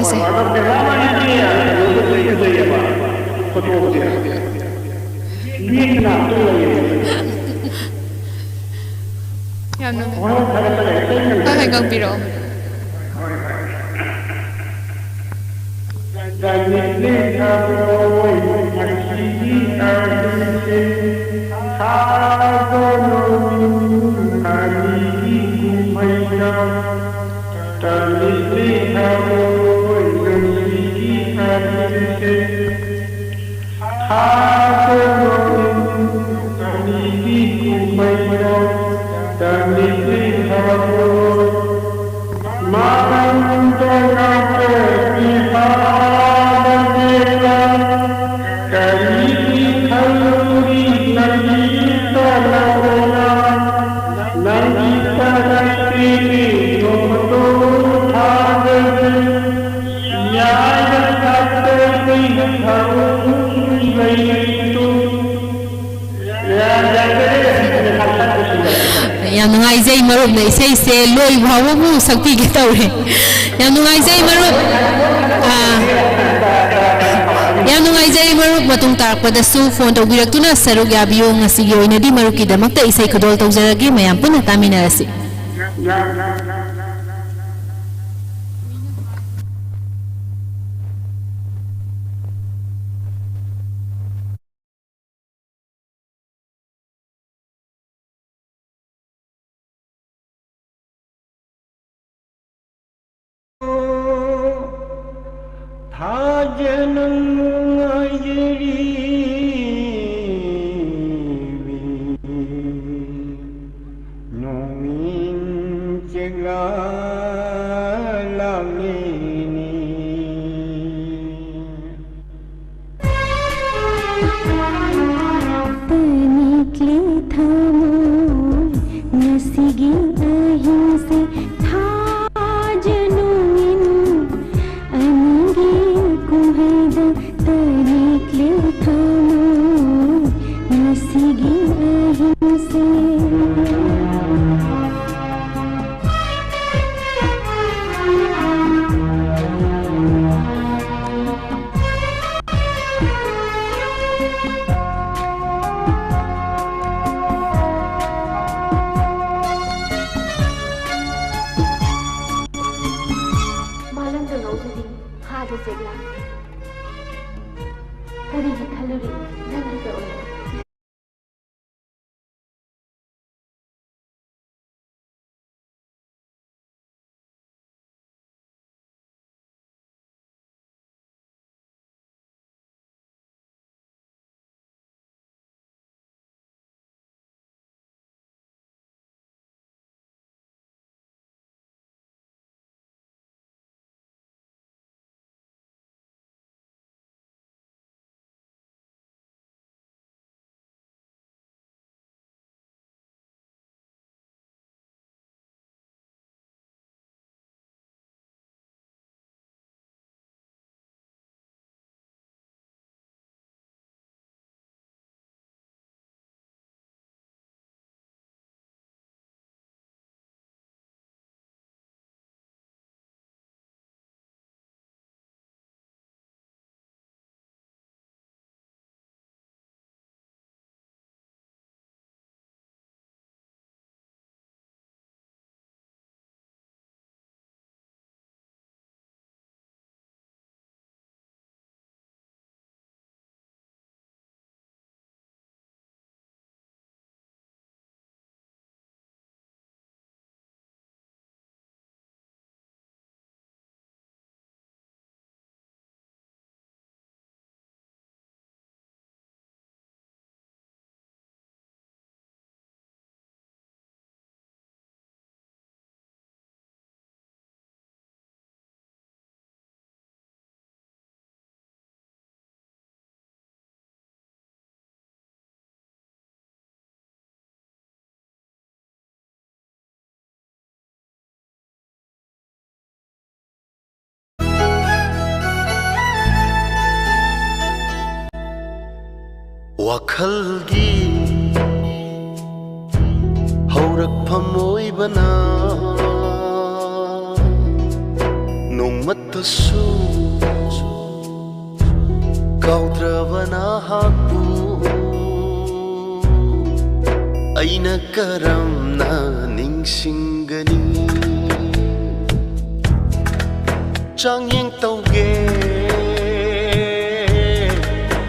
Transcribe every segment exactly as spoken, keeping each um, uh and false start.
ꯁꯦ꯫ Mother ꯇꯦꯔꯥ ꯍꯥꯏꯁꯦ ꯀꯩꯅꯣꯗ ꯂꯩ ꯐꯖꯩꯌꯦꯕ, ꯐꯣꯇꯣꯁꯦ꯫ ꯃꯤ ꯀꯅꯥꯝꯇ ꯂꯩꯌꯦ꯫ ꯌꯥꯝ ꯅꯨꯡꯉꯥꯏ꯫ ꯍꯣꯏ, ꯐꯔꯦ, ꯐꯔꯦ꯫ ꯍꯣꯏ, ꯍꯣꯏ, ꯉꯥꯡꯕꯤꯔꯛꯑꯣ꯫ ꯍꯣꯏ, ꯍꯣꯏ꯫ ꯇꯥꯅꯤꯡꯂꯤ ꯊꯃꯣꯏ ꯉꯁꯤꯒꯤ ꯑꯍꯤꯡꯁꯦ, ꯊꯥꯒꯣ ꯅꯣꯡ ꯑꯅꯤꯒꯤ ꯀꯨꯝꯍꯩꯗ꯫ ꯇꯥꯅꯤꯡꯂꯤ ꯊꯃꯣꯏ ꯉꯁꯤꯒꯤ ꯑꯍꯤꯡꯁꯦ, ꯊꯥꯒꯣ ꯅꯣꯡ ꯑꯅꯤꯒꯤ ꯀꯨꯝꯍꯩꯗ꯫ ꯇꯥꯅꯤꯡꯂꯤ ꯊꯃꯣꯏ ꯃꯥꯡꯗ ꯉꯥꯛꯆ ꯄꯤꯕ ꯅꯆꯦꯅ ꯀꯔꯤꯒꯤ ꯈꯜꯂꯨꯔꯤ ꯅꯪꯒꯤ ꯇꯅꯧꯅ? ꯅꯪꯒꯤ ꯇꯅꯛꯇꯤꯅꯤ ꯅꯣꯡꯃꯇꯣ ꯊꯥꯖꯗꯦ꯫ ꯌꯥꯏꯗ ꯊꯥꯖꯗꯦ ꯊꯧ ꯂꯩꯇꯨ꯫ ꯌꯥꯝ ꯅꯨꯡꯉꯥꯏꯖꯩ ꯃꯔꯨꯞꯅ ꯏꯁꯩꯁꯦ ꯂꯣꯏ ꯐꯥꯎꯕꯕꯨ ꯁꯛꯄꯤꯒꯦ ꯇꯧꯔꯦ꯫ ꯌꯥꯝ ꯅꯨꯡꯉꯥꯏꯖꯩ ꯃꯔꯨꯞ꯫ ꯑꯥ, ꯌꯥꯝ ꯅꯨꯡꯉꯥꯏꯖꯩ ꯃꯔꯨꯞ꯫ ꯃꯇꯨꯡ ꯇꯥꯔꯛꯄꯗꯁꯨ ꯐꯣꯟ ꯇꯧꯕꯤꯔꯛꯇꯨꯅ ꯁꯔꯨꯛ ꯌꯥꯕꯤꯌꯨ꯫ ꯉꯁꯤꯒꯤ ꯑꯣꯏꯅꯗꯤ ꯃꯔꯨꯞꯀꯤꯗꯃꯛꯇ ꯏꯁꯩ ꯈꯨꯗꯣꯜ ꯇꯧꯖꯔꯒꯦ꯫ ꯃꯌꯥꯝ ꯄꯨꯟꯅ ꯇꯥꯃꯤꯟꯅꯔꯁꯤ꯫ ꯊꯥꯖꯅ ꯅꯨꯡꯉꯥꯏꯖꯔꯤ ꯅꯣꯡꯃꯤꯟ ꯆꯦꯛꯂꯥ ꯂꯥꯡꯂꯤꯅꯤ꯫ ꯇꯅꯤꯛꯂꯤ ꯊꯃꯣꯏ ꯉꯁꯤꯒꯤ ꯑꯍꯤꯡꯁꯦ ꯊꯥꯖꯅꯨ ꯃꯤꯅꯨ ꯑꯅꯤꯒꯤ ꯀꯨꯝꯍꯩꯗ ꯍꯥꯗ ꯆꯦꯛꯂꯥ, ꯀꯔꯤꯒꯤ ꯈꯜꯂꯨꯔꯤ ꯅꯪꯒꯤꯗ ꯑꯣꯏꯅ? ꯋꯥꯈꯜꯒꯤ ꯍꯧꯔꯛꯐꯝ ꯑꯣꯏꯕꯅ ꯅꯣꯡꯃꯠꯇꯁꯨ ꯀꯥꯎꯗ꯭ꯔꯕ ꯅꯍꯥꯛꯄꯨ ꯑꯩꯅ ꯀꯔꯝꯅ ꯅꯤꯡꯁꯤꯡꯒꯅꯤ? ꯆꯥꯡꯌꯦꯡ ꯇꯧꯒꯦ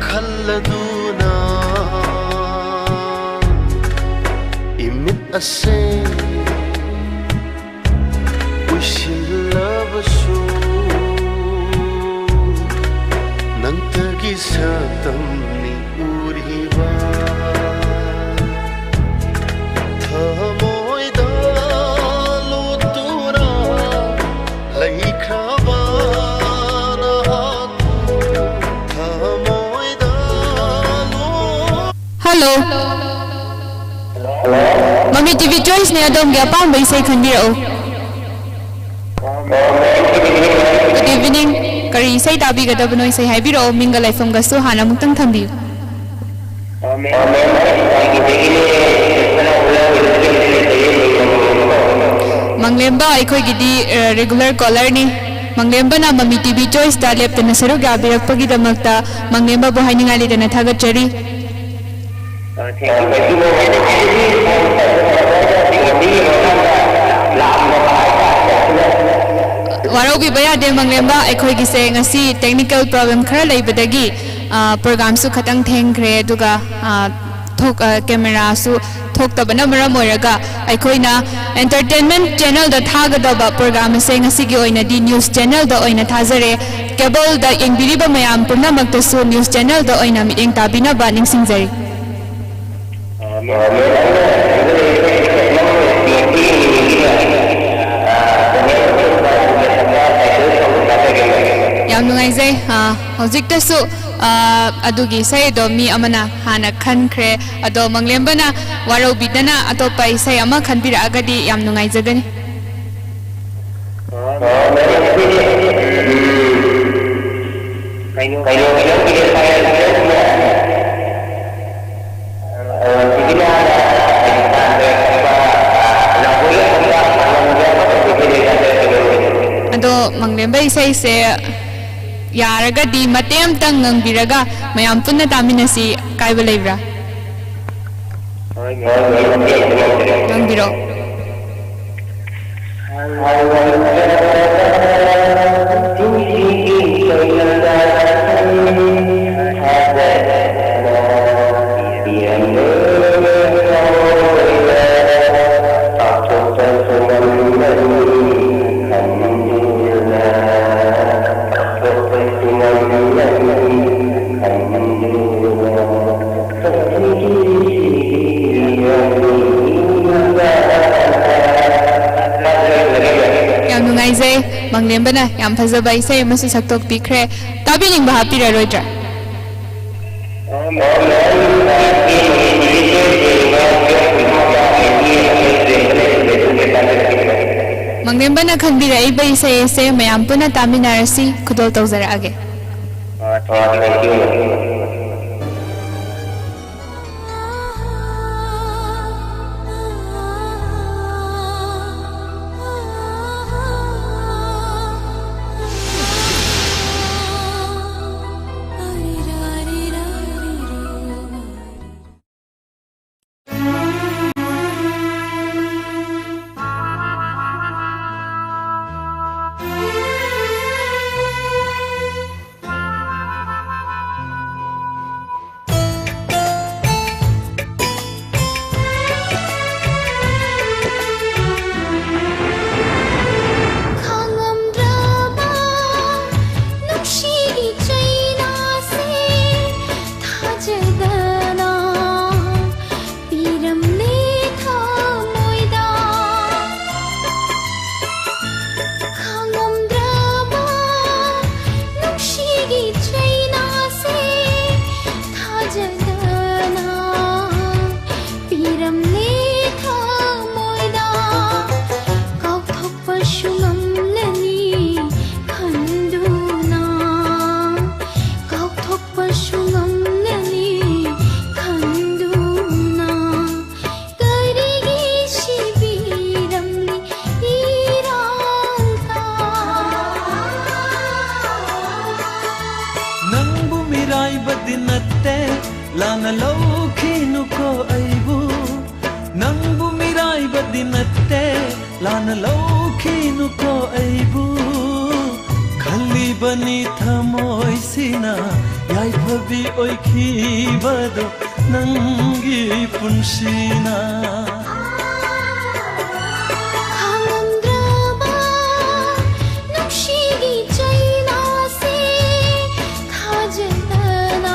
ꯈꯜꯂꯗꯨꯅ ꯏꯃꯤꯠ ꯑꯁꯦ ꯎꯏꯁꯤꯜꯂꯕꯁꯨ ꯅꯪꯇꯒꯤ ꯁꯛꯇꯝꯅꯤ ꯎꯔꯤꯕ ꯊꯃꯣꯏꯗ ꯂꯣꯠꯇꯨꯅ ꯂꯩꯈ꯭ꯔꯕ ꯅꯍꯥꯛꯄꯨ ꯊꯃꯣꯏꯗ load- Hello. Mami T V Choice ꯅꯦ, ꯑꯗꯣꯝꯒꯤ ꯑꯄꯥꯝꯕ ꯏꯁꯩ ꯈꯟꯕꯤꯔꯛꯎ꯫ Good evening. ꯀꯔꯤ ꯏꯁꯩ ꯇꯥꯕꯤꯒꯗꯕꯅꯣ? ꯏꯁꯩ ꯍꯥꯏꯕꯤꯔꯛꯑꯣ, ꯃꯤꯡꯒ ꯂꯩꯐꯝꯒꯁꯨ ꯍꯥꯟꯅ ꯑꯃꯨꯛꯇꯪ ꯊꯝꯕꯤꯌꯨ꯫ ꯃꯥꯡꯂꯦꯝꯕ ꯑꯩꯈꯣꯏꯒꯤꯗꯤ, ꯑ, regular caller ꯅꯤ꯫ ꯃꯥꯡꯂꯦꯝꯕꯅ Mami T V Choice ꯇ ꯂꯦꯞꯇꯅ ꯁꯔꯨꯛ ꯌꯥꯕꯤꯔꯛꯄꯒꯤꯗꯃꯛꯇ ꯃꯥꯡꯂꯦꯝꯕꯕꯨ ꯍꯥꯏꯅꯤꯡꯉꯥꯏ ꯂꯩꯇꯅ ꯊꯥꯒꯠꯆꯔꯤ꯫ ꯋꯥꯔꯧꯕꯤꯕ ꯌꯥꯗꯦ ꯃꯥꯡꯂꯦꯝꯕ, ꯑꯩꯈꯣꯏꯒꯤꯁꯦ ꯉꯁꯤ technical problem ꯈꯔ ꯂꯩꯕꯗꯒꯤ, ꯑ, programꯁꯨ ꯈꯇꯪ ꯊꯦꯡꯈ꯭ꯔꯦ, ꯑꯗꯨꯒ, ꯑ, ꯊꯣꯛ-, ꯑ, cameraꯁꯨ ꯊꯣꯛꯇꯕꯅ ꯃꯔꯝ ꯑꯣꯏꯔꯒ ꯑꯩꯈꯣꯏꯅ entertainment channelꯗ ꯊꯥꯒꯗꯕ program ꯑꯁꯦ ꯉꯁꯤꯒꯤ ꯑꯣꯏꯅꯗꯤ news channelꯗ ꯑꯣꯏꯅ ꯊꯥꯖꯔꯦ꯫ Cableꯗ ꯌꯦꯡꯕꯤꯔꯤꯕ ꯃꯌꯥꯝ ꯄꯨꯝꯅꯃꯛꯇꯁꯨ news channelꯗ ꯑꯣꯏꯅ ꯃꯤꯠꯌꯦꯡ ꯇꯥꯕꯤꯅꯕ ꯅꯤꯡꯁꯤꯡꯖꯔꯤ꯫ ꯌꯥꯝ ꯅꯨꯡꯉꯥꯏꯖꯩ꯫ ꯑ, ꯍꯧꯖꯤꯛꯇꯁꯨ, ꯑ, ꯑꯗꯨꯒꯤ ꯏꯁꯩꯗꯣ ꯃꯤ ꯑꯃꯅ ꯍꯥꯟꯅ ꯈꯟꯈ꯭ꯔꯦ꯫ ꯑꯗꯣ ꯃꯪꯂꯦꯝꯕꯅ ꯋꯥꯔꯧꯕꯤꯗꯅ ꯑꯇꯣꯞꯄ ꯏꯁꯩ ꯑꯃ ꯈꯟꯕꯤꯔꯛꯑꯒꯗꯤ ꯌꯥꯝ ꯅꯨꯡꯉꯥꯏꯖꯒꯅꯤ꯫ ꯑꯗꯣ ꯃꯪꯂꯦꯝꯕ ꯏꯁꯩꯁꯦ ꯌꯥꯔꯒꯗꯤ ꯃꯇꯦꯛ ꯑꯃꯇꯪ ꯉꯪꯕꯤꯔꯒ ꯃꯌꯥꯝ ꯄꯨꯟꯅ ꯇꯥꯃꯤꯟꯅꯁꯤ꯫ ꯑꯀꯥꯏꯕ ꯂꯩꯕ꯭ꯔꯥ? ꯉꯪꯕꯤꯔꯣ꯫ ꯃꯥꯡꯂꯦꯝꯕꯅ ꯌꯥꯝ ꯐꯖꯕ ꯏꯁꯩ ꯑꯃꯁꯨ ꯁꯛꯇꯣꯛꯄꯤꯈ꯭ꯔꯦ꯫ ꯇꯥꯕꯤꯅꯤꯡꯕ ꯍꯥꯞꯄꯤꯔꯔꯣꯏꯗ꯭ꯔꯥ? ꯃꯥꯡꯂꯦꯝꯕꯅ ꯈꯟꯕꯤꯔꯛꯏꯕ ꯏꯁꯩ ꯑꯁꯦ ꯃꯌꯥꯝ ꯄꯨꯟꯅ ꯇꯥꯃꯤꯟꯅꯔꯁꯤ꯫ ꯈꯨꯗꯣꯜ ꯇꯧꯖꯔꯛꯑꯒꯦ꯫ ꯈꯥꯡꯉꯝꯗ꯭ꯔꯕ ꯅꯨꯡꯁꯤꯒꯤ ꯆꯩꯅꯥꯁꯦ ꯊꯥꯖꯗꯅ ꯄꯤꯔꯝꯂꯦ ꯊꯃꯣꯏꯗ꯫ ꯈꯥꯡꯉꯝꯗ꯭ꯔꯕ ꯅꯨꯡꯁꯤꯒꯤ ꯆꯩꯅꯥꯁꯦ ꯊꯥꯖꯗꯅ ꯄꯤꯔꯝꯂꯦ ꯊꯃꯣꯏꯗ꯫ ꯀꯥꯎꯊꯣꯛꯄꯁꯨ ꯉꯝꯂꯅꯤ ꯈꯟꯗꯨꯅ, ꯀꯥꯎꯊꯣꯛꯄꯁꯨ ꯉꯝꯂꯅꯤ ꯈꯟꯗꯨꯅ꯫ ꯀꯔꯤꯒꯤ ꯁꯤꯕꯤꯔꯝꯂꯤ ꯏꯔꯥꯜ ꯅꯪꯕꯨ ꯃꯤꯔꯥꯏꯕꯗꯤ ꯅꯠꯇꯦ, ꯂꯥꯟꯅ ꯂꯧꯈꯤꯅꯨꯀꯣ ꯑꯩꯕꯨ꯫ ꯅꯪꯕꯨ ꯃꯤꯔꯥꯏꯕꯗꯤ ꯅꯠꯇꯦ, ꯂꯥꯟꯅ ꯂꯧꯈꯤꯅꯨꯀꯣ ꯑꯩꯕꯨ꯫ ꯈꯜꯂꯤꯕꯅꯤ ꯊꯃꯣꯏꯁꯤꯅ ꯌꯥꯏꯐꯕꯤ ꯑꯣꯏꯈꯤꯕꯗꯣ ꯅꯪꯒꯤ ꯄꯨꯟꯁꯤꯅ꯫ ꯈꯥꯡꯉꯝꯗ꯭ꯔꯕ ꯅꯨꯡꯁꯤꯒꯤ ꯆꯩꯅꯥꯁꯦ ꯊꯥꯖꯗꯅ꯫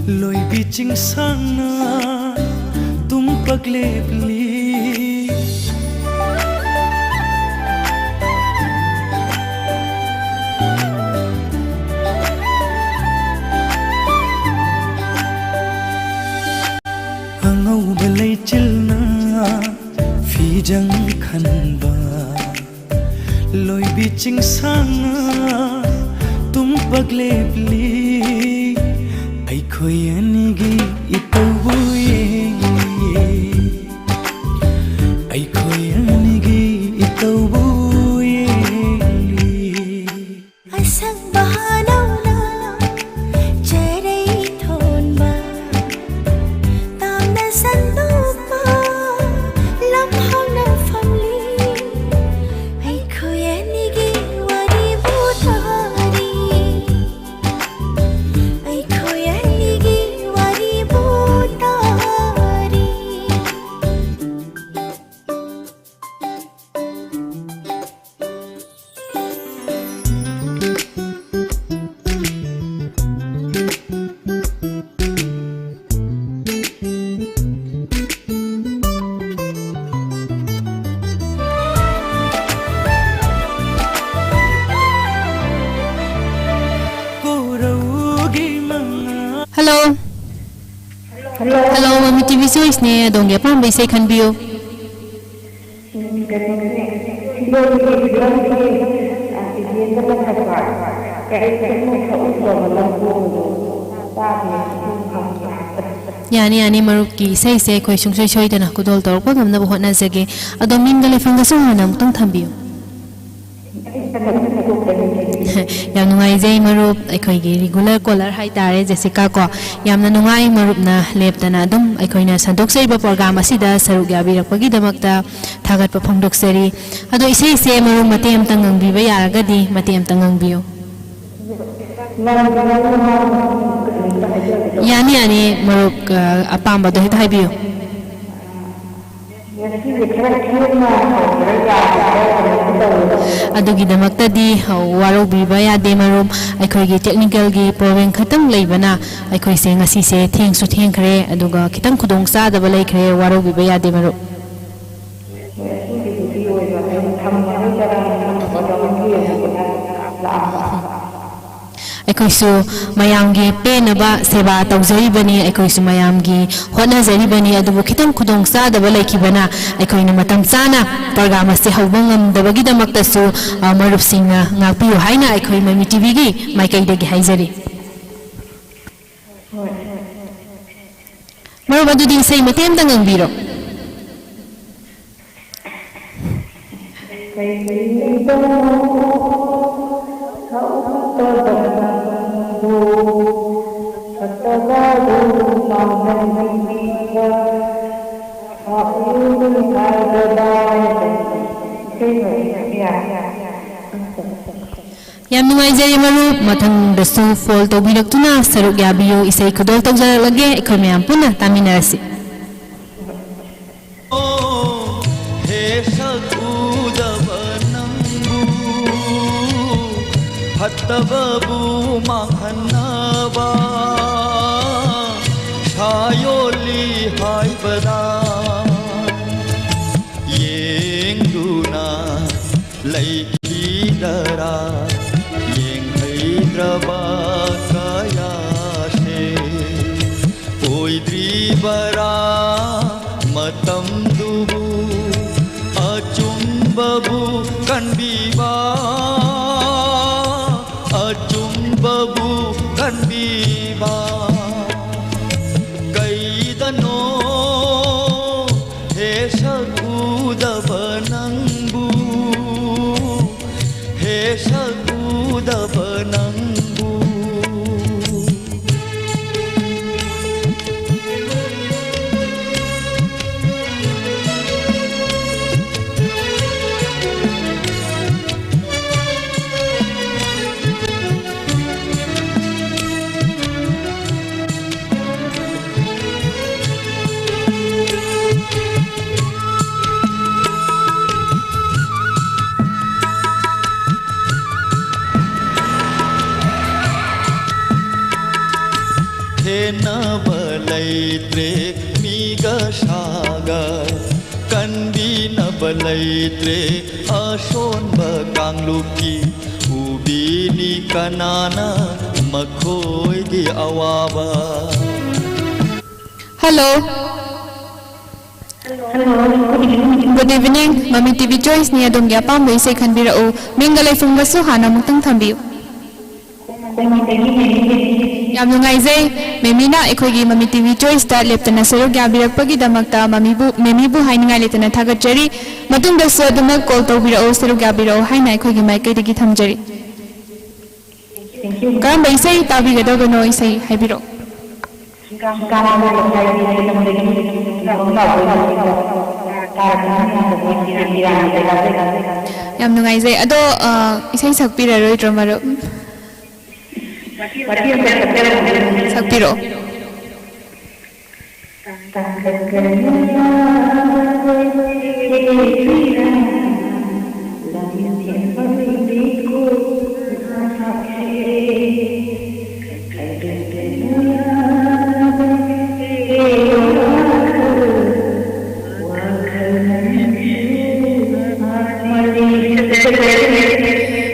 ꯂꯣꯏꯕꯤ ꯆꯤꯡꯁꯥꯡꯅ ꯇꯨꯝꯄꯛ ꯂꯦꯞꯂꯤ꯫ ꯑꯉꯧꯕ ꯂꯩꯆꯤꯜꯅ ꯐꯤꯖꯪ ꯈꯟꯕ꯫ ꯂꯣꯏꯕꯤ ꯆꯤꯡꯁꯥꯡꯅ ꯇꯨꯝꯄꯛ ꯂꯦꯞꯂꯤ꯫ ꯑꯩꯈꯣꯏ ꯑꯅꯤꯒꯤ ꯏꯇꯧꯕꯨ ꯌꯦꯡꯂꯤ꯫ ꯑꯩꯈꯣꯏ ꯑꯅꯤꯒꯤ ꯏꯇꯧꯕꯨ ꯌꯦꯡꯂꯤ꯫ ꯑꯁꯪꯕ ꯍꯥꯅꯧꯅ ꯆꯦꯔꯩ ꯊꯣꯟꯕ, ꯇꯥꯝꯅ ꯁꯟꯗꯣꯛꯄ ꯂꯝꯍꯥꯡꯅ ꯐꯝꯂꯤ꯫ ꯑꯩꯈꯣꯏ ꯑꯅꯤꯒꯤ ꯋꯥꯔꯤꯕꯨ ꯇꯥꯔꯤ꯫ ꯑꯩꯈꯣꯏ ꯑꯅꯤꯒꯤ ꯋꯥꯔꯤꯕꯨ ꯇꯥꯔꯤ꯫ Hello. Hello, ꯃꯃꯤ ꯇꯤ ꯚꯤ ꯆꯣꯏꯁꯅꯦ꯫ ꯑꯗꯣꯝꯒꯤ ꯑꯄꯥꯝꯕ ꯏꯁꯩ ꯈꯟꯕꯤꯌꯨ꯫ ꯎꯝ, ꯀꯩꯅꯣꯅꯦ, ꯁꯤꯗꯣꯝꯒꯤ ꯐꯤꯂꯝꯒꯤ, ꯑ, ꯏꯕꯦꯟꯗꯅ ꯁꯛꯄ ꯀꯔꯤ ꯀꯔꯤꯅꯣ ꯁꯛꯎꯕ ꯂꯝꯍꯣꯡꯗꯣ ꯇꯥꯒꯦ, ꯑꯗꯨꯝ ꯍꯪꯕ꯫ ꯌꯥꯅꯤ, ꯌꯥꯅꯤ, ꯃꯔꯨꯞꯀꯤ ꯏꯁꯩꯁꯦ ꯑꯩꯈꯣꯏ ꯁꯨꯡꯁꯣꯏ ꯁꯣꯏꯗꯅ ꯈꯨꯗꯣꯜ ꯇꯧꯔꯛꯄ ꯉꯝꯅꯕ ꯍꯣꯠꯅꯖꯒꯦ꯫ ꯑꯗꯣ ꯃꯤꯡꯒ ꯂꯩꯐꯝꯒꯁꯨ ꯍꯥꯟꯅ ꯑꯃꯨꯛꯇꯪ ꯊꯝꯕꯤꯌꯨ꯫ ꯌꯥꯝ ꯅꯨꯡꯉꯥꯏꯖꯩ ꯃꯔꯨꯞ, ꯑꯩꯈꯣꯏꯒꯤ regular caller ꯍꯥꯏꯇꯥꯔꯦ ꯖꯦꯁꯤꯀꯥ ꯀꯣ꯫ ꯌꯥꯝꯅ ꯅꯨꯡꯉꯥꯏ ꯃꯔꯨꯞꯅ ꯂꯦꯞꯇꯅ ꯑꯗꯨꯝ ꯑꯩꯈꯣꯏꯅ ꯁꯟꯗꯣꯛꯆꯔꯤꯕ program ꯑꯁꯤꯗ ꯁꯔꯨꯛ ꯌꯥꯕꯤꯔꯛꯄꯒꯤꯗꯃꯛꯇ ꯊꯥꯒꯠꯄ ꯐꯣꯡꯗꯣꯛꯆꯔꯤ꯫ ꯑꯗꯣ ꯏꯁꯩꯁꯦ ꯃꯔꯨꯞ ꯃꯇꯦꯛ ꯑꯃꯇꯪ ꯉꯪꯕꯤꯕ ꯌꯥꯔꯒꯗꯤ ꯃꯇꯦꯛ ꯑꯃꯇꯪ ꯉꯪꯕꯤꯌꯨ꯫ ꯌꯥꯅꯤ, ꯌꯥꯅꯤ ꯃꯔꯨꯞ, ꯑ, ꯑꯄꯥꯝꯕꯗꯣ ꯍꯦꯛꯇ ꯍꯥꯏꯕꯤꯌꯨ꯫ ꯉꯁꯤꯁꯦ ꯈꯔ ꯊꯦꯡꯅ ꯍꯧꯕ꯭ꯔꯥ ꯌꯥꯗꯕ꯭ꯔꯥ ꯀꯩꯅꯣꯝ ꯇꯧꯋꯦꯕ꯫ ꯑꯗꯨꯒꯤꯗꯃꯛꯇꯗꯤ, ꯑ, ꯋꯥꯔꯧꯕꯤꯕ ꯌꯥꯗꯦ, ꯃꯔꯨꯞ꯫ ꯑꯩꯈꯣꯏꯒꯤ technical ꯒꯤ problem ꯈꯛꯇꯪ ꯂꯩꯕꯅ ꯑꯩꯈꯣꯏꯁꯦ ꯉꯁꯤꯁꯦ ꯊꯦꯡꯁꯨ ꯊꯦꯡꯈ꯭ꯔꯦ, ꯑꯗꯨꯒ ꯈꯤꯇꯪ ꯈꯨꯗꯣꯡ ꯆꯥꯗꯕ ꯂꯩꯈ꯭ꯔꯦ, ꯋꯥꯔꯧꯕꯤꯕ ꯌꯥꯗꯦ, ꯃꯔꯨꯞ꯫ ꯍꯣꯏ, ꯑꯗꯨꯒꯤꯕꯨꯗꯤ ꯑꯣꯏꯕ꯫ ꯑꯩꯅ ꯊꯝꯃꯔꯣꯏꯗ꯭ꯔꯥ ꯍꯥꯏꯅ ꯊꯝꯃꯒ ꯑꯃꯨꯛ ꯌꯦꯡꯉꯒꯦꯅ ꯂꯥꯛꯑꯝꯕ꯫ ꯑꯩꯈꯣꯏꯁꯨ ꯃꯌꯥꯝꯒꯤ ꯄꯦꯟꯅꯕ ꯁꯦꯕꯥ ꯇꯧꯖꯔꯤꯕꯅꯤ, ꯑꯩꯈꯣꯏꯁꯨ ꯃꯌꯥꯝꯒꯤ ꯍꯣꯠꯅꯖꯔꯤꯕꯅꯤ, ꯑꯗꯨꯕꯨ ꯈꯤꯇꯪ ꯈꯨꯗꯣꯡ ꯆꯥꯗꯕ ꯂꯩꯈꯤꯕꯅ ꯑꯩꯈꯣꯏꯅ ꯃꯇꯝ ꯆꯥꯅ program ꯑꯁꯤ ꯍꯧꯕ ꯉꯝꯗꯕꯒꯤꯗꯃꯛꯇꯁꯨ, ꯑ, ꯃꯔꯨꯞꯁꯤꯡꯅ ꯉꯥꯛꯄꯤꯌꯨ ꯍꯥꯏꯅ ꯑꯩꯈꯣꯏ ꯃꯃꯤ TV ꯒꯤ ꯃꯥꯏꯀꯩꯗꯒꯤ ꯍꯥꯏꯖꯔꯤ꯫ ꯍꯣꯏ꯫ ꯃꯔꯨꯞ, ꯑꯗꯨꯗꯤ ꯏꯁꯩ ꯃꯇꯦꯛ ꯑꯃꯇ ꯉꯪꯕꯤꯔꯣ꯫ ꯀꯩꯒꯤꯅꯣ ꯊꯧꯗꯕ ꯅꯪꯕꯨ, ꯐꯠꯇꯕꯕꯨ ꯃꯥꯡꯍꯟꯕꯤꯕ, ꯊꯥꯛꯂꯨꯅꯤ ꯍꯥꯏꯕꯗ ꯏꯁꯩ ꯂꯣꯏꯁꯤꯟꯕ ꯌꯥꯏ꯫ ꯌꯥꯝ ꯅꯨꯡꯉꯥꯏꯖꯔꯦ, ꯃꯔꯨꯞ꯫ ꯃꯊꯪꯗꯁꯨ phone ꯇꯧꯕꯤꯔꯛꯇꯨꯅ ꯁꯔꯨꯛ ꯌꯥꯕꯤꯌꯨ, ꯏꯁꯩ ꯈꯨꯗꯣꯜ ꯇꯧꯖꯔꯛꯂꯒꯦ, ꯑꯩꯈꯣꯏ ꯃꯌꯥꯝ ꯄꯨꯟꯅ ꯇꯥꯃꯤꯟꯅꯔꯁꯤ꯫ ꯍꯦ ꯁꯛ ꯎꯗꯕ ꯅꯪꯕꯨ, ꯐꯠꯇꯕꯕꯨ ꯃꯥꯡꯍꯟꯅꯕ ꯁꯥ ꯌꯣꯜꯂꯤ ꯍꯥꯏꯕꯗ ꯌꯦꯡꯗꯨꯅ ꯂꯩꯈꯤꯗꯔꯥ? ꯌꯦꯡꯍꯩꯗ꯭ꯔꯕ ꯀꯌꯥꯁꯦ ꯑꯣꯏꯗ꯭ꯔꯤꯕꯔꯥ? ꯃꯇꯝꯗꯨꯕꯨ ꯑꯆꯨꯝꯕꯕꯨ ꯀꯟꯕꯤꯕ, ꯑꯆꯨꯝꯕꯕꯨ ꯀꯟꯕꯤꯕ ꯀꯩꯗꯅꯣ? ꯍꯦ ꯁꯛ ꯎꯗꯕ ꯅꯪꯕꯨ, ꯍꯦ ꯁꯛ ꯎꯗꯕ ꯅꯪꯕꯨ꯫ ꯍꯦꯟꯅꯕ ꯂꯩꯇ꯭ꯔꯦ ꯃꯤꯒ ꯁꯥꯒ, ꯀꯟꯕꯤꯅꯕ ꯂꯩꯇ꯭ꯔꯦ ꯑꯁꯣꯟꯕ ꯀꯥꯡꯂꯨꯞꯀꯤ, ꯎꯕꯤꯅꯤ ꯀꯅꯥꯅ ꯃꯈꯣꯏꯒꯤ ꯑꯋꯥꯕ꯫ Hello. Good evening. ꯃꯃꯤ ꯇꯤ ꯚꯤ ꯆꯣꯏꯁꯅꯤ, ꯑꯗꯣꯝꯒꯤ ꯑꯄꯥꯝꯕ ꯏꯁꯩ ꯈꯟꯕꯤꯔꯛꯎ꯫ ꯃꯤꯡꯒ ꯂꯩꯐꯝꯒꯁꯨ ꯍꯥꯟꯅ ꯑꯃꯨꯛꯇꯪ ꯊꯝꯕꯤꯌꯨ꯫ ꯌꯥꯝ ꯅꯨꯡꯉꯥꯏꯖꯩ, ꯃꯦꯃꯤꯅ ꯑꯩꯈꯣꯏꯒꯤ ꯃꯃꯤ ꯇꯤ ꯚꯤ ꯆꯣꯏꯁꯇ ꯂꯦꯞꯇꯅ ꯁꯔꯨꯛ ꯌꯥꯕꯤꯔꯛꯄꯒꯤꯗꯃꯛꯇ ꯃꯃꯤꯕꯨ, ꯃꯦꯃꯤꯕꯨ ꯍꯥꯏꯅꯤꯡꯉꯥꯏ ꯂꯩꯇꯅ ꯊꯥꯒꯠꯆꯔꯤ꯫ ꯃꯇꯨꯡꯗꯁꯨ ꯑꯗꯨꯃꯛ ꯀꯣꯜ ꯇꯧꯕꯤꯔꯛꯎ, ꯁꯔꯨꯛ ꯌꯥꯕꯤꯔꯛꯎ ꯍꯥꯏꯅ ꯑꯩꯈꯣꯏꯒꯤ ꯃꯥꯏꯀꯩꯗꯒꯤ ꯊꯝꯖꯔꯤ꯫ ꯀꯔꯝꯕ ꯏꯁꯩ ꯇꯥꯕꯤꯒꯗꯕꯅꯣ? ꯏꯁꯩ ꯍꯥꯏꯕꯤꯔꯛꯑꯣ꯫ ꯌꯥꯝ ꯅꯨꯡꯉꯥꯏꯖꯩ꯫ ꯑꯗꯣ, ꯑ, ꯏꯁꯩ ꯁꯛꯄꯤꯔꯔꯣꯏꯗ꯭ꯔꯣ, ꯃꯔꯨꯞ? ꯁꯛꯄꯤꯔꯛꯑꯣ꯫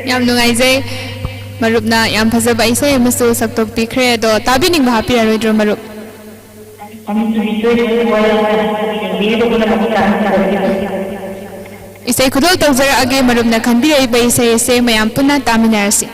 ꯌꯥꯝ ꯅꯨꯡꯉꯥꯏꯖꯩ꯫ ꯃꯔꯨꯞꯅ ꯌꯥꯝ ꯐꯖꯕ ꯏꯁꯩ ꯑꯃꯁꯨ ꯁꯛꯇꯣꯛꯄꯤꯈ꯭ꯔꯦ꯫ ꯑꯗꯣ ꯇꯥꯕꯤꯅꯤꯡꯕ ꯍꯥꯞꯄꯤꯔꯔꯣꯏꯗ꯭ꯔꯣ, ꯃꯔꯨꯞ? ꯏꯁꯩ ꯈꯨꯗꯣꯜ ꯇꯧꯖꯔꯛꯑꯒꯦ, ꯃꯔꯨꯞꯅ ꯈꯟꯕꯤꯔꯛꯏꯕ ꯏꯁꯩ ꯑꯁꯦ ꯃꯌꯥꯝ ꯄꯨꯟꯅ ꯇꯥꯃꯤꯟꯅꯔꯁꯤ꯫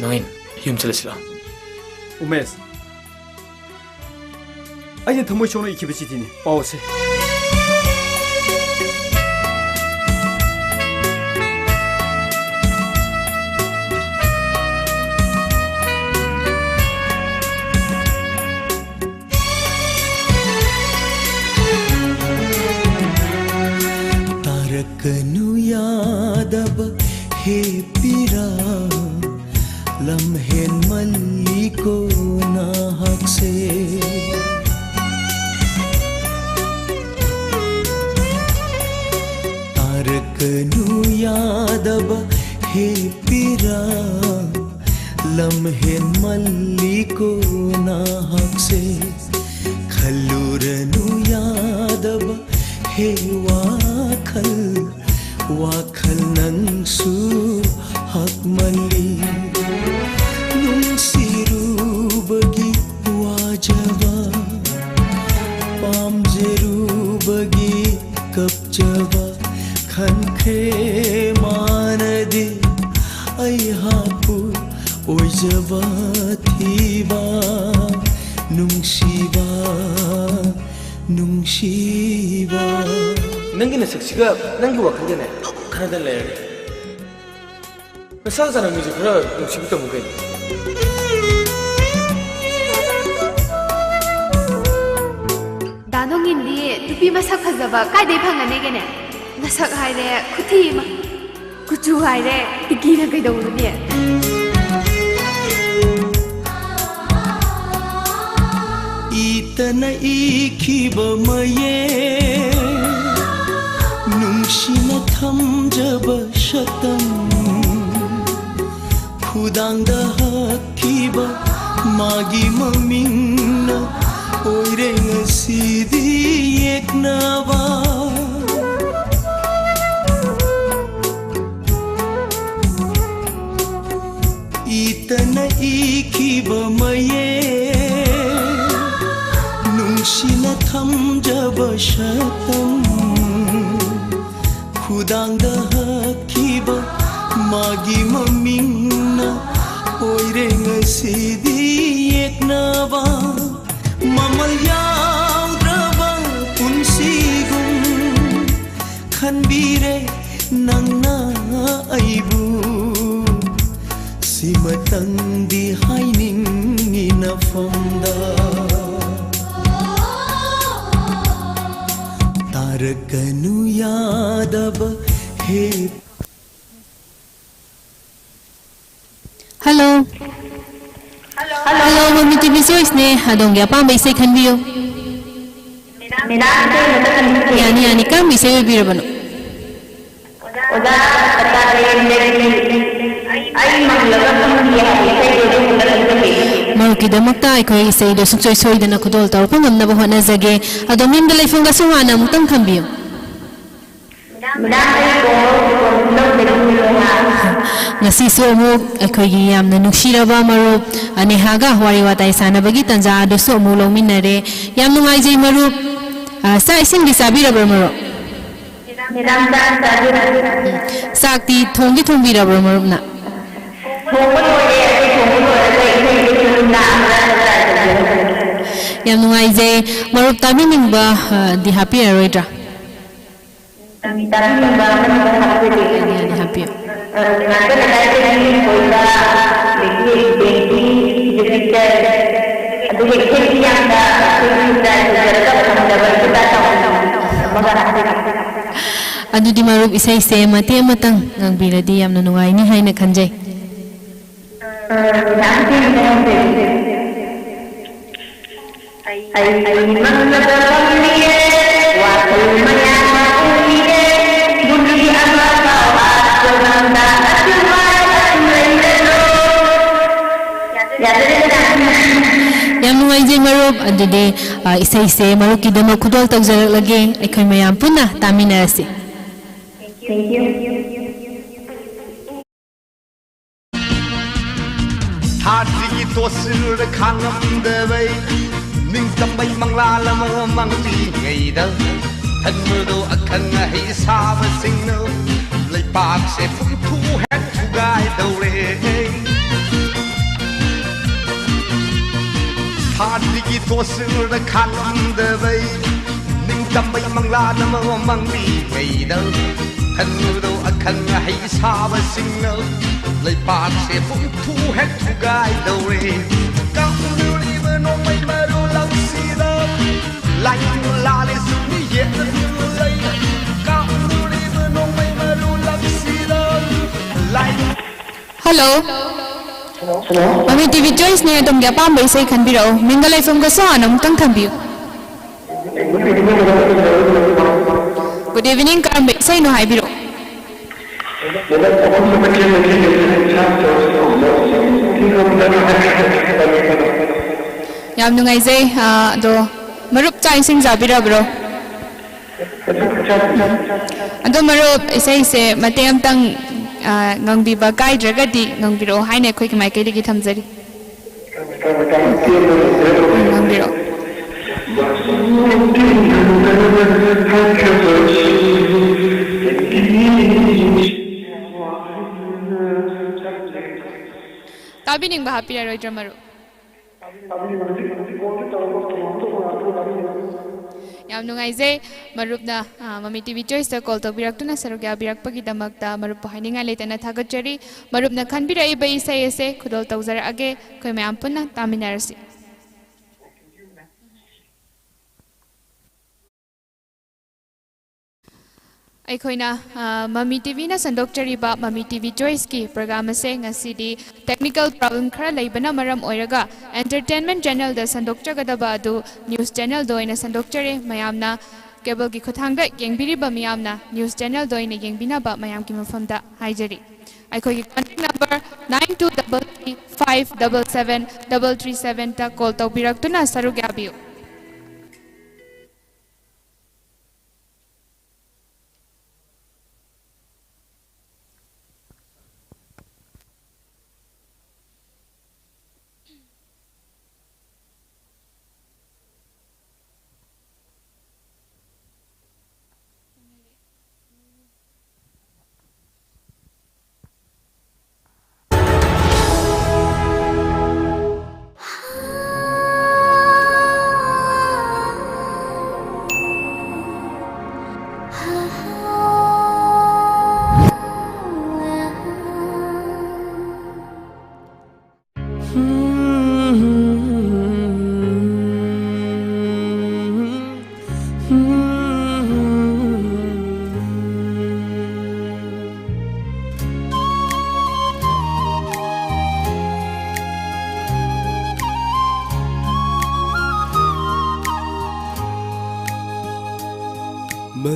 ꯅꯣꯏ ꯌꯨꯝ ꯆꯠꯂꯁꯤꯔꯣ? ꯎꯃꯦꯁ, ꯑꯩꯅ ꯊꯃꯣꯏ ꯁꯣꯛꯅ ꯏꯈꯤꯕ ꯆꯤꯊꯤꯅꯤ, ꯄꯥꯎꯁꯦ꯫ ꯀꯅꯨ ꯌꯥꯗꯕ ꯍꯦꯞꯄꯤꯔꯥ, ꯂꯝ ꯍꯦꯟꯃꯜꯂꯤꯀꯣ ꯅꯍꯥꯛꯁꯦ꯫ ꯇꯥꯔꯛꯀꯅꯨ ꯌꯥꯗꯕ ꯍꯦꯞꯄꯤꯔꯥ, ꯂꯝ ꯍꯦꯟꯃꯜꯂꯤꯀꯣ ꯅꯍꯥꯛꯁꯦ꯫ ꯈꯜꯂꯨꯔꯅꯨ ꯌꯥꯗꯕ ꯍꯦ ꯋꯥꯈꯜ, ꯋꯥꯈꯜ ꯅꯪꯁꯨ ꯍꯛꯃꯜꯂꯤ꯫ ꯅꯨꯡꯁꯤꯔꯨꯕꯒꯤ ꯋꯥꯖꯕ, ꯄꯥꯝꯖꯔꯨꯕꯒꯤ ꯀꯞꯆꯕ, ꯈꯟꯈ꯭ꯔꯦ ꯃꯥꯅꯗꯤ ꯑꯩꯍꯥꯛꯄꯨ ꯑꯣꯏꯖꯕ ꯊꯤꯕ꯫ ꯅꯨꯡꯁꯤꯕ, ꯅꯨꯡꯁꯤꯕ꯫ ꯅꯪꯒꯤ ꯅꯁꯛꯁꯤꯒ ꯅꯪꯒꯤ ꯋꯥꯈꯜꯒꯅꯦ ꯑꯗꯨꯝ ꯈꯟꯅꯗꯅ ꯂꯩꯔꯅꯤ꯫ ꯅꯁꯥ ꯅꯁꯥꯅ ꯃꯤꯁꯦ ꯈꯔ ꯅꯨꯡꯁꯤꯕ ꯇꯝꯃꯨ ꯀꯩꯅꯣ꯫ ꯗꯥ ꯅꯣꯡꯏꯟꯗꯤ ꯅꯨꯄꯤ ꯃꯁꯛ ꯐꯖꯕ ꯀꯥꯏꯗꯩ ꯐꯪꯒꯅꯦꯒꯦꯅꯦ? ꯅꯁꯛ ꯍꯥꯏꯔꯦ ꯈꯨꯊꯤ ꯑꯃ, ꯀꯨꯆꯨ ꯍꯥꯏꯔꯦ ꯇꯤꯀꯤꯅ ꯀꯩꯗꯧꯔꯨꯅꯤ? ꯏꯇꯅ ꯏꯈꯤꯕ ꯃꯌꯦꯛ, ꯅꯨꯡꯁꯤꯅ ꯊꯝꯖꯕ ꯁꯛꯇꯝ, ꯈꯨꯗꯥꯡꯗ ꯍꯛꯈꯤꯕ ꯃꯥꯒꯤ ꯃꯃꯤꯡꯅ ꯑꯣꯏꯔꯦ ꯉꯁꯤꯗꯤ ꯌꯦꯛꯅꯕ꯫ ꯏꯇꯅ ꯏꯈꯤꯕ ꯃꯌꯦꯛ, ꯅꯨꯡꯁꯤꯅ ꯊꯝꯖꯕ ꯁꯛꯇꯝ, ꯈꯨꯗꯥꯡꯗ ꯍꯛꯈꯤꯕ ꯃꯥꯒꯤ ꯃꯃꯤꯡꯅ ꯑꯣꯏꯔꯦ ꯉꯁꯤꯗꯤ ꯌꯦꯛꯅꯕ꯫ ꯃꯃꯜ ꯌꯥꯎꯗ꯭ꯔꯕ ꯄꯨꯟꯁꯤꯒꯨꯝ ꯈꯟꯕꯤꯔꯦ ꯅꯪꯅ ꯑꯩꯕꯨ꯫ ꯁꯤꯃꯇꯪꯗꯤ ꯍꯥꯏꯅꯤꯡꯉꯤ ꯅꯐꯝꯗ꯫ ꯀꯅꯨ ꯌꯥꯗꯕ ꯍꯦ꯫ ꯍꯜꯂꯣ꯫ ꯍꯜꯂꯣ, ꯃꯃꯤ ꯇꯤ ꯚꯤ ꯆꯣꯏꯁꯅꯦ꯫ ꯑꯗꯣꯝꯒꯤ ꯑꯄꯥꯝꯕ ꯏꯁꯩ ꯈꯟꯕꯤꯌꯨ꯫ ꯃꯦꯗꯥꯝ, ꯏꯁꯩ ꯑꯃꯇ ꯈꯟꯕꯤꯌꯨ꯫ ꯌꯥꯅꯤ, ꯌꯥꯅꯤ꯫ ꯀꯔꯝꯕ ꯏꯁꯩ ꯑꯣꯏꯕꯤꯔꯕꯅꯣ? ꯑꯣꯖꯥ, ꯄꯇꯥꯗꯦꯕꯤꯟꯗ꯭ꯔꯒꯤ ꯑꯩ ꯃꯪꯂꯒ ꯐꯝꯈꯤ ꯍꯥꯏꯕ ꯏꯁꯩꯗꯣ ꯑꯗꯨ ꯑꯃꯇ ꯈꯟꯖꯒꯦ꯫ ꯃꯔꯨꯞꯀꯤꯗꯃꯛꯇ ꯑꯩꯈꯣꯏ ꯏꯁꯩꯗꯣ ꯁꯨꯡꯁꯣꯏ ꯁꯣꯏꯗꯅ ꯈꯨꯗꯣꯜ ꯇꯧꯔꯛꯄ ꯉꯝꯅꯕ ꯍꯣꯠꯅꯖꯒꯦ꯫ ꯑꯗꯣꯝ ꯌꯨꯝꯗ ꯂꯩꯐꯝꯒꯁꯨ ꯍꯥꯟꯅ ꯑꯃꯨꯛꯇꯪ ꯊꯝꯕꯤꯌꯨ꯫ ꯃꯦꯗꯥꯝ, ꯑꯩ ꯀꯣꯡꯕ ꯂꯧꯗꯒꯤꯅꯦ꯫ ꯉꯁꯤꯁꯨ ꯑꯃꯨꯛ ꯑꯩꯈꯣꯏꯒꯤ ꯌꯥꯝꯅ ꯅꯨꯡꯁꯤꯔꯕ ꯃꯔꯨꯞ ꯅꯦꯍꯥꯒ ꯋꯥꯔꯤ ꯋꯥꯇꯥꯏ ꯁꯥꯟꯅꯕꯒꯤ ꯇꯥꯟꯖꯥ ꯑꯗꯨꯁꯨ ꯑꯃꯨꯛ ꯂꯧꯃꯤꯟꯅꯔꯦ꯫ ꯌꯥꯝ ꯅꯨꯡꯉꯥꯏꯖꯩ ꯃꯔꯨꯞ꯫ ꯑ, ꯆꯥꯛ ꯏꯁꯤꯡꯗꯤ ꯆꯥꯕꯤꯔꯕ꯭ꯔꯥ ꯃꯔꯨꯞ? ꯃꯦꯗꯥꯝ, ꯆꯥꯛ ꯆꯥꯖꯔꯦ꯫ ꯆꯥꯛꯇꯤ ꯊꯣꯡꯗꯤ ꯊꯣꯡꯕꯤꯔꯕ꯭ꯔꯣ ꯃꯔꯨꯞꯅ? ꯊꯣꯡꯕ ꯂꯣꯏꯔꯦ꯫ ꯑꯗꯨ ꯊꯣꯡꯕ ꯂꯣꯏꯔꯒ ꯏꯁꯩꯗꯨꯁꯨ ꯑꯗꯨꯝ ꯂꯥꯛꯑꯒ ꯇ꯭ꯔꯥꯏ ꯇꯧꯖꯔꯛꯀꯅꯤ꯫ ꯌꯥꯝ ꯅꯨꯡꯉꯥꯏꯖꯩ꯫ ꯃꯔꯨꯞ, ꯇꯥꯕꯤꯅꯤꯡꯕ, ꯑ, ꯗꯤ ꯍꯥꯞꯄꯤꯔꯔꯣꯏꯗ꯭ꯔꯥ? ꯇꯥꯕꯤꯅꯤꯡꯕ ꯑꯃꯅꯤꯗ ꯍꯥꯞꯆꯒꯦ꯫ ꯌꯥꯅꯤ, ꯌꯥꯅꯤ, ꯍꯥꯞꯄꯤꯌꯨ꯫ ꯑ, ꯉꯥꯛꯇ ꯂꯩꯀꯥꯏꯗꯒꯤ ꯊꯣꯏꯕ, ꯑꯗꯒꯤ ꯕꯦꯡꯀꯤ, ꯖꯨꯄꯤꯇꯔ, ꯑꯗꯨꯒ ꯏꯁꯩ ꯌꯥꯝꯅ ꯑꯩꯈꯣꯏꯒꯤ ꯇ꯭ꯔꯥꯏ ꯇꯧꯖꯔꯒ ꯐꯪꯗꯕ ꯏꯁꯩ ꯑꯃꯒ ꯍꯥꯞꯆꯒꯦ꯫ ꯑꯗꯨꯗꯤ ꯃꯔꯨꯞ, ꯏꯁꯩꯁꯦ ꯃꯇꯦꯛ ꯑꯃꯇꯪ ꯉꯪꯕꯤꯔꯗꯤ ꯌꯥꯝꯅ ꯅꯨꯡꯉꯥꯏꯅꯤ ꯍꯥꯏꯅ ꯈꯟꯖꯩ꯫ ꯑ, ꯃꯦꯗꯥꯝ, ꯏꯁꯩ ꯑꯃꯇ ꯉꯪꯖꯒꯦ꯫ ꯑꯩ ꯃꯪꯂꯒ ꯐꯝꯂꯤꯌꯦ, ꯋꯥꯈꯜ ꯃꯌꯥꯝ ꯑꯃ ꯎꯔꯤꯌꯦ, ꯒꯨꯂꯤ ꯑꯃ ꯄꯥꯎ ꯍꯥꯞꯄ ꯉꯝꯗ ꯑꯁꯨꯃꯥꯏ ꯑꯗꯨꯝ ꯂꯩꯔꯅꯨ꯫ ꯌꯥꯖꯔꯦ, ꯃꯦꯗꯥꯝ꯫ ꯌꯥꯝ ꯅꯨꯡꯉꯥꯏꯖꯩ ꯃꯔꯨꯞ꯫ ꯑꯗꯨꯗꯤ, ꯑ, ꯏꯁꯩꯁꯦ ꯃꯔꯨꯞꯀꯤꯗꯃꯛ ꯈꯨꯗꯣꯜ ꯇꯧꯖꯔꯛꯂꯒꯦ꯫ ꯑꯩꯈꯣꯏ ꯃꯌꯥꯝ ꯄꯨꯟꯅ ꯇꯥꯃꯤꯟꯅꯔꯁꯤ꯫ Thank you. ꯊꯥꯖꯤꯒꯤ ꯇꯣꯁꯤꯜꯗ ꯈꯥꯡꯉꯝꯗꯕꯩ ꯅꯤꯡꯇꯝꯕꯩ ꯃꯪꯂꯥꯜ ꯑꯃ ꯃꯥꯡꯂꯤꯉꯩꯗ, ꯈꯟꯕꯗꯣ ꯑꯈꯪ ꯑꯍꯩ ꯁꯥꯕꯁꯤꯡꯅ ꯂꯩꯄꯥꯛꯁꯦ ꯄꯨꯝꯊꯨ ꯍꯦꯛ ꯊꯨꯒꯥꯏꯗꯧꯔꯦ꯫ ꯊꯥꯖꯤꯒꯤ ꯇꯣꯁꯤꯜꯗ ꯈꯥꯡꯉꯝꯗꯕꯩ ꯅꯤꯡꯇꯝꯕꯩ ꯃꯪꯂꯥꯟ ꯑꯃ ꯃꯥꯡꯂꯤꯉꯩꯗ, ꯈꯟꯕꯗꯣ ꯑꯈꯪ ꯑꯍꯩ ꯁꯥꯕꯁꯤꯡꯅ ꯂꯩꯄꯥꯛꯁꯦ ꯄꯨꯝꯊꯨ ꯍꯦꯛ ꯊꯨꯒꯥꯏꯗꯧꯔꯦ꯫ ꯀꯥꯞꯅꯔꯤꯕ ꯅꯣꯡꯃꯩ ꯃꯔꯨ ꯂꯪꯁꯤꯗ ꯂꯥꯏꯅꯤꯡ ꯂꯥꯂꯤꯁꯨ ꯃꯤꯌꯦꯠꯅ ꯍꯜꯂꯣ꯫ ꯃꯃꯤ ꯇꯤꯚꯤ ꯆꯣꯏꯁꯅꯦ, ꯑꯗꯣꯝꯒꯤ ꯑꯄꯥꯝꯕ ꯏꯁꯩ ꯈꯟꯕꯤꯔꯛꯎ꯫ ꯃꯤꯡꯒ ꯂꯩꯐꯝꯒꯁꯨ ꯍꯥꯟꯅ ꯑꯃꯨꯛꯇꯪ ꯊꯝꯕꯤꯌꯨ꯫ ꯒꯨꯗ ꯏꯚꯤꯅꯤꯡ, ꯀꯔꯝꯕ ꯏꯁꯩꯅꯣ ꯍꯥꯏꯕꯤꯔꯛꯑꯣ꯫ ꯌꯥꯝ ꯅꯨꯡꯉꯥꯏꯖꯩ꯫ ꯑꯥ, ꯑꯗꯣ ꯃꯔꯨꯞ, ꯆꯥꯛ ꯏꯁꯤꯡ ꯆꯥꯕꯤꯔꯕ꯭ꯔꯣ? ꯑꯗꯣ ꯃꯔꯨꯞ, ꯏꯁꯩꯁꯦ ꯃꯇꯦꯛ ꯑꯃꯇꯪ, ꯑꯥ, ꯉꯪꯕꯤꯕ ꯀꯥꯏꯗ꯭ꯔꯒꯗꯤ ꯉꯪꯕꯤꯔꯛꯑꯣ ꯍꯥꯏꯅ ꯑꯩꯈꯣꯏꯒꯤ ꯃꯥꯏꯀꯩꯗꯒꯤ ꯊꯝꯖꯔꯤ꯫ ꯎꯝ, ꯉꯪꯕꯤꯔꯛꯑꯣ꯫ ꯇꯥꯕꯤꯅꯤꯡꯕ ꯍꯥꯞꯄꯤꯔꯔꯣꯏꯗ꯭ꯔꯥ, ꯃꯔꯨꯞ? ꯌꯥꯝ ꯅꯨꯡꯉꯥꯏꯖꯩ, ꯃꯔꯨꯞꯅ, ꯑ, ꯃꯃꯤ ꯇꯤꯚꯤ ꯆꯣꯏꯁꯇ ꯀꯣꯜ ꯇꯧꯕꯤꯔꯛꯇꯨꯅ ꯁꯔꯨꯛ ꯌꯥꯕꯤꯔꯛꯄꯒꯤꯗꯃꯛꯇ ꯃꯔꯨꯞꯄꯨ ꯍꯥꯏꯅꯤꯡꯉꯥꯏ ꯂꯩꯇꯅ ꯊꯥꯒꯠꯆꯔꯤ꯫ ꯃꯔꯨꯞꯅ ꯈꯟꯕꯤꯔꯛꯏꯕ ꯏꯁꯩ ꯑꯁꯦ ꯈꯨꯗꯣꯜ ꯇꯧꯖꯔꯛꯑꯒꯦ, ꯑꯩꯈꯣꯏ ꯃꯌꯥꯝ ꯄꯨꯟꯅ ꯇꯥꯃꯤꯟꯅꯔꯁꯤ꯫ ꯑꯩꯈꯣꯏꯅ, ꯑ, ꯃꯃꯤ ꯇꯤꯚꯤꯅ ꯁꯟꯗꯣꯛꯆꯔꯤꯕ ꯃꯃꯤ ꯇꯤꯚꯤ ꯆꯣꯏꯁꯀꯤ ꯄ꯭ꯔꯣꯒ꯭ꯔꯥꯝ ꯑꯁꯦ ꯉꯁꯤꯗꯤ ꯇꯦꯛꯅꯤꯀꯦꯜ ꯄ꯭ꯔꯣꯕ꯭ꯂꯦꯝ ꯈꯔ ꯂꯩꯕꯅ ꯃꯔꯝ ꯑꯣꯏꯔꯒ ꯑꯦꯟꯇꯔꯇꯦꯟꯃꯦꯟ ꯆꯦꯅꯦꯜꯗ ꯁꯟꯗꯣꯛꯆꯒꯗꯕ ꯑꯗꯨ ꯅ꯭ꯌꯨꯁ ꯆꯦꯅꯦꯜꯗ ꯑꯣꯏꯅ ꯁꯟꯗꯣꯛꯆꯔꯦ꯫ ꯃꯌꯥꯝꯅ ꯀꯦꯕꯜꯒꯤ ꯈꯨꯠꯊꯥꯡꯗ ꯌꯦꯡꯕꯤꯔꯤꯕ ꯃꯤꯌꯥꯝꯅ ꯅ꯭ꯌꯨꯁ ꯆꯦꯅꯦꯜꯗ ꯑꯣꯏꯅ ꯌꯦꯡꯕꯤꯅꯕ ꯃꯌꯥꯝꯒꯤ ꯃꯐꯝꯗ ꯍꯥꯏꯖꯔꯤ꯫ ꯑꯩꯈꯣꯏꯒꯤ contact number nine two double three five double seven double three seven ꯇ ꯀꯣꯜ ꯇꯧꯕꯤꯔꯛꯇꯨꯅ ꯁꯔꯨꯛ ꯌꯥꯕꯤꯌꯨ꯫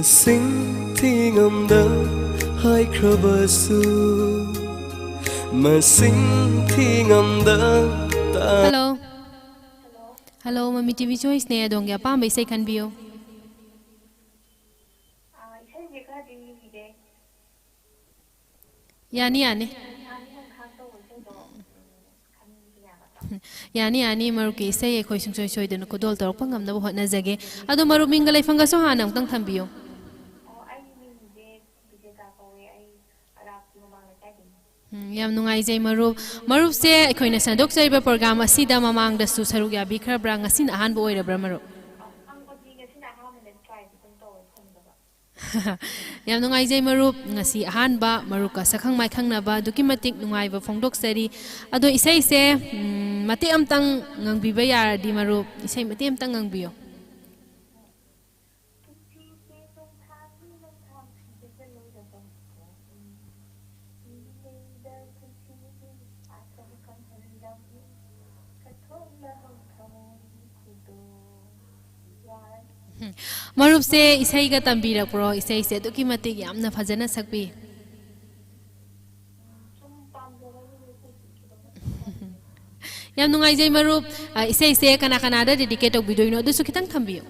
ꯁꯤꯡ ꯊꯤꯉꯝꯗ ꯍꯥꯏꯈ꯭ꯔꯕꯁꯨ, ꯃꯁꯤꯡ ꯊꯤꯉꯝꯗ ꯇꯥ- Hello. Hello, Mami T V Choice ꯅꯦ, ꯑꯗꯣꯝꯒꯤ ꯑꯄꯥꯝꯕ ꯏꯁꯩ ꯈꯟꯕꯤꯌꯨ꯫ ꯑꯥ, ꯏꯁꯩꯁꯦ ꯈꯔꯗꯤ ꯂꯤꯔꯦ꯫ ꯌꯥꯅꯤ, ꯌꯥꯅꯤ꯫ ꯌꯥꯅꯤ, ꯌꯥꯅꯤ, ꯃꯔꯨꯞꯀꯤ ꯏꯁꯩ ꯑꯩꯈꯣꯏ ꯁꯨꯡꯁꯣꯏ ꯁꯣꯏꯗꯅ ꯈꯨꯗꯣꯜ ꯇꯧꯔꯛꯄ ꯉꯝꯅꯕ ꯍꯣꯠꯅꯖꯒꯦ꯫ ꯑꯗꯣ ꯃꯔꯨꯞ ꯃꯤꯡꯒ ꯂꯩꯐꯝꯒꯁꯨ ꯍꯥꯟꯅ ꯑꯃꯨꯛꯇꯪ ꯊꯝꯕꯤꯌꯨ꯫ ꯑꯣ, ꯑꯩ ꯃꯤꯡꯁꯦ ꯕꯤꯖꯦꯇꯥ ꯀꯧꯋꯦ꯫ ꯑꯩ ꯑꯔꯥꯞꯀꯤ ꯃꯃꯥꯡ ꯂꯩꯀꯥꯏꯗꯒꯤ꯫ ꯎꯝ, ꯌꯥꯝ ꯅꯨꯡꯉꯥꯏꯖꯩ ꯃꯔꯨꯞ꯫ ꯃꯔꯨꯞꯁꯦ ꯑꯩꯈꯣꯏꯅ ꯁꯟꯗꯣꯛꯆꯔꯤꯕ ꯄ꯭ꯔꯣꯒ꯭ꯔꯥꯝ ꯑꯁꯤꯗ ꯃꯃꯥꯡꯗꯁꯨ ꯁꯔꯨꯛ ꯌꯥꯕꯤꯈ꯭ꯔꯕ꯭ꯔꯥ? ꯉꯁꯤꯅ ꯑꯍꯥꯟꯕ ꯑꯣꯏꯔꯕ꯭ꯔꯥ ꯃꯔꯨꯞ? ꯑꯍꯥꯟꯕꯗꯤ ꯉꯁꯤꯅ ꯑꯍꯥꯟꯕꯅꯦ, try ꯁꯨꯝ ꯇꯧꯋꯦ, ꯐꯪꯗꯕ꯫ ꯌꯥꯝ ꯅꯨꯡꯉꯥꯏꯖꯩ ꯃꯔꯨꯞ, ꯉꯁꯤ ꯑꯍꯥꯟꯕ ꯃꯔꯨꯞꯀ ꯁꯛꯈꯪ ꯃꯥꯏꯈꯪꯅꯕ ꯑꯗꯨꯛꯀꯤ ꯃꯇꯤꯛ ꯅꯨꯡꯉꯥꯏꯕ ꯐꯣꯡꯗꯣꯛꯆꯔꯤ꯫ ꯑꯗꯣ ꯏꯁꯩꯁꯦ, ꯎꯝ, ꯃꯇꯦꯛ ꯑꯃꯇꯪ ꯉꯪꯕꯤꯕ ꯌꯥꯔꯗꯤ ꯃꯔꯨꯞ, ꯏꯁꯩ ꯃꯇꯦꯛ ꯑꯃꯇꯪ ꯉꯪꯕꯤꯌꯨ꯫ ꯎꯝ꯫ ꯃꯔꯨꯞꯁꯦ ꯏꯁꯩꯒ ꯇꯝꯕꯤꯔꯛꯄ꯭ꯔꯣ? ꯏꯁꯩꯁꯦ ꯑꯗꯨꯛꯀꯤ ꯃꯇꯤꯛ ꯌꯥꯝꯅ ꯐꯖꯅ ꯁꯛꯄꯤ꯫ ꯌꯥꯝ ꯅꯨꯡꯉꯥꯏꯖꯩ ꯃꯔꯨꯞ꯫ ꯑ, ꯏꯁꯩꯁꯦ ꯀꯅꯥ ꯀꯅꯥꯗ dedicate ꯇꯧꯕꯤꯗꯣꯏꯅꯣ? ꯑꯗꯨꯁꯨ ꯈꯤꯇꯪ ꯊꯝꯕꯤꯌꯨ꯫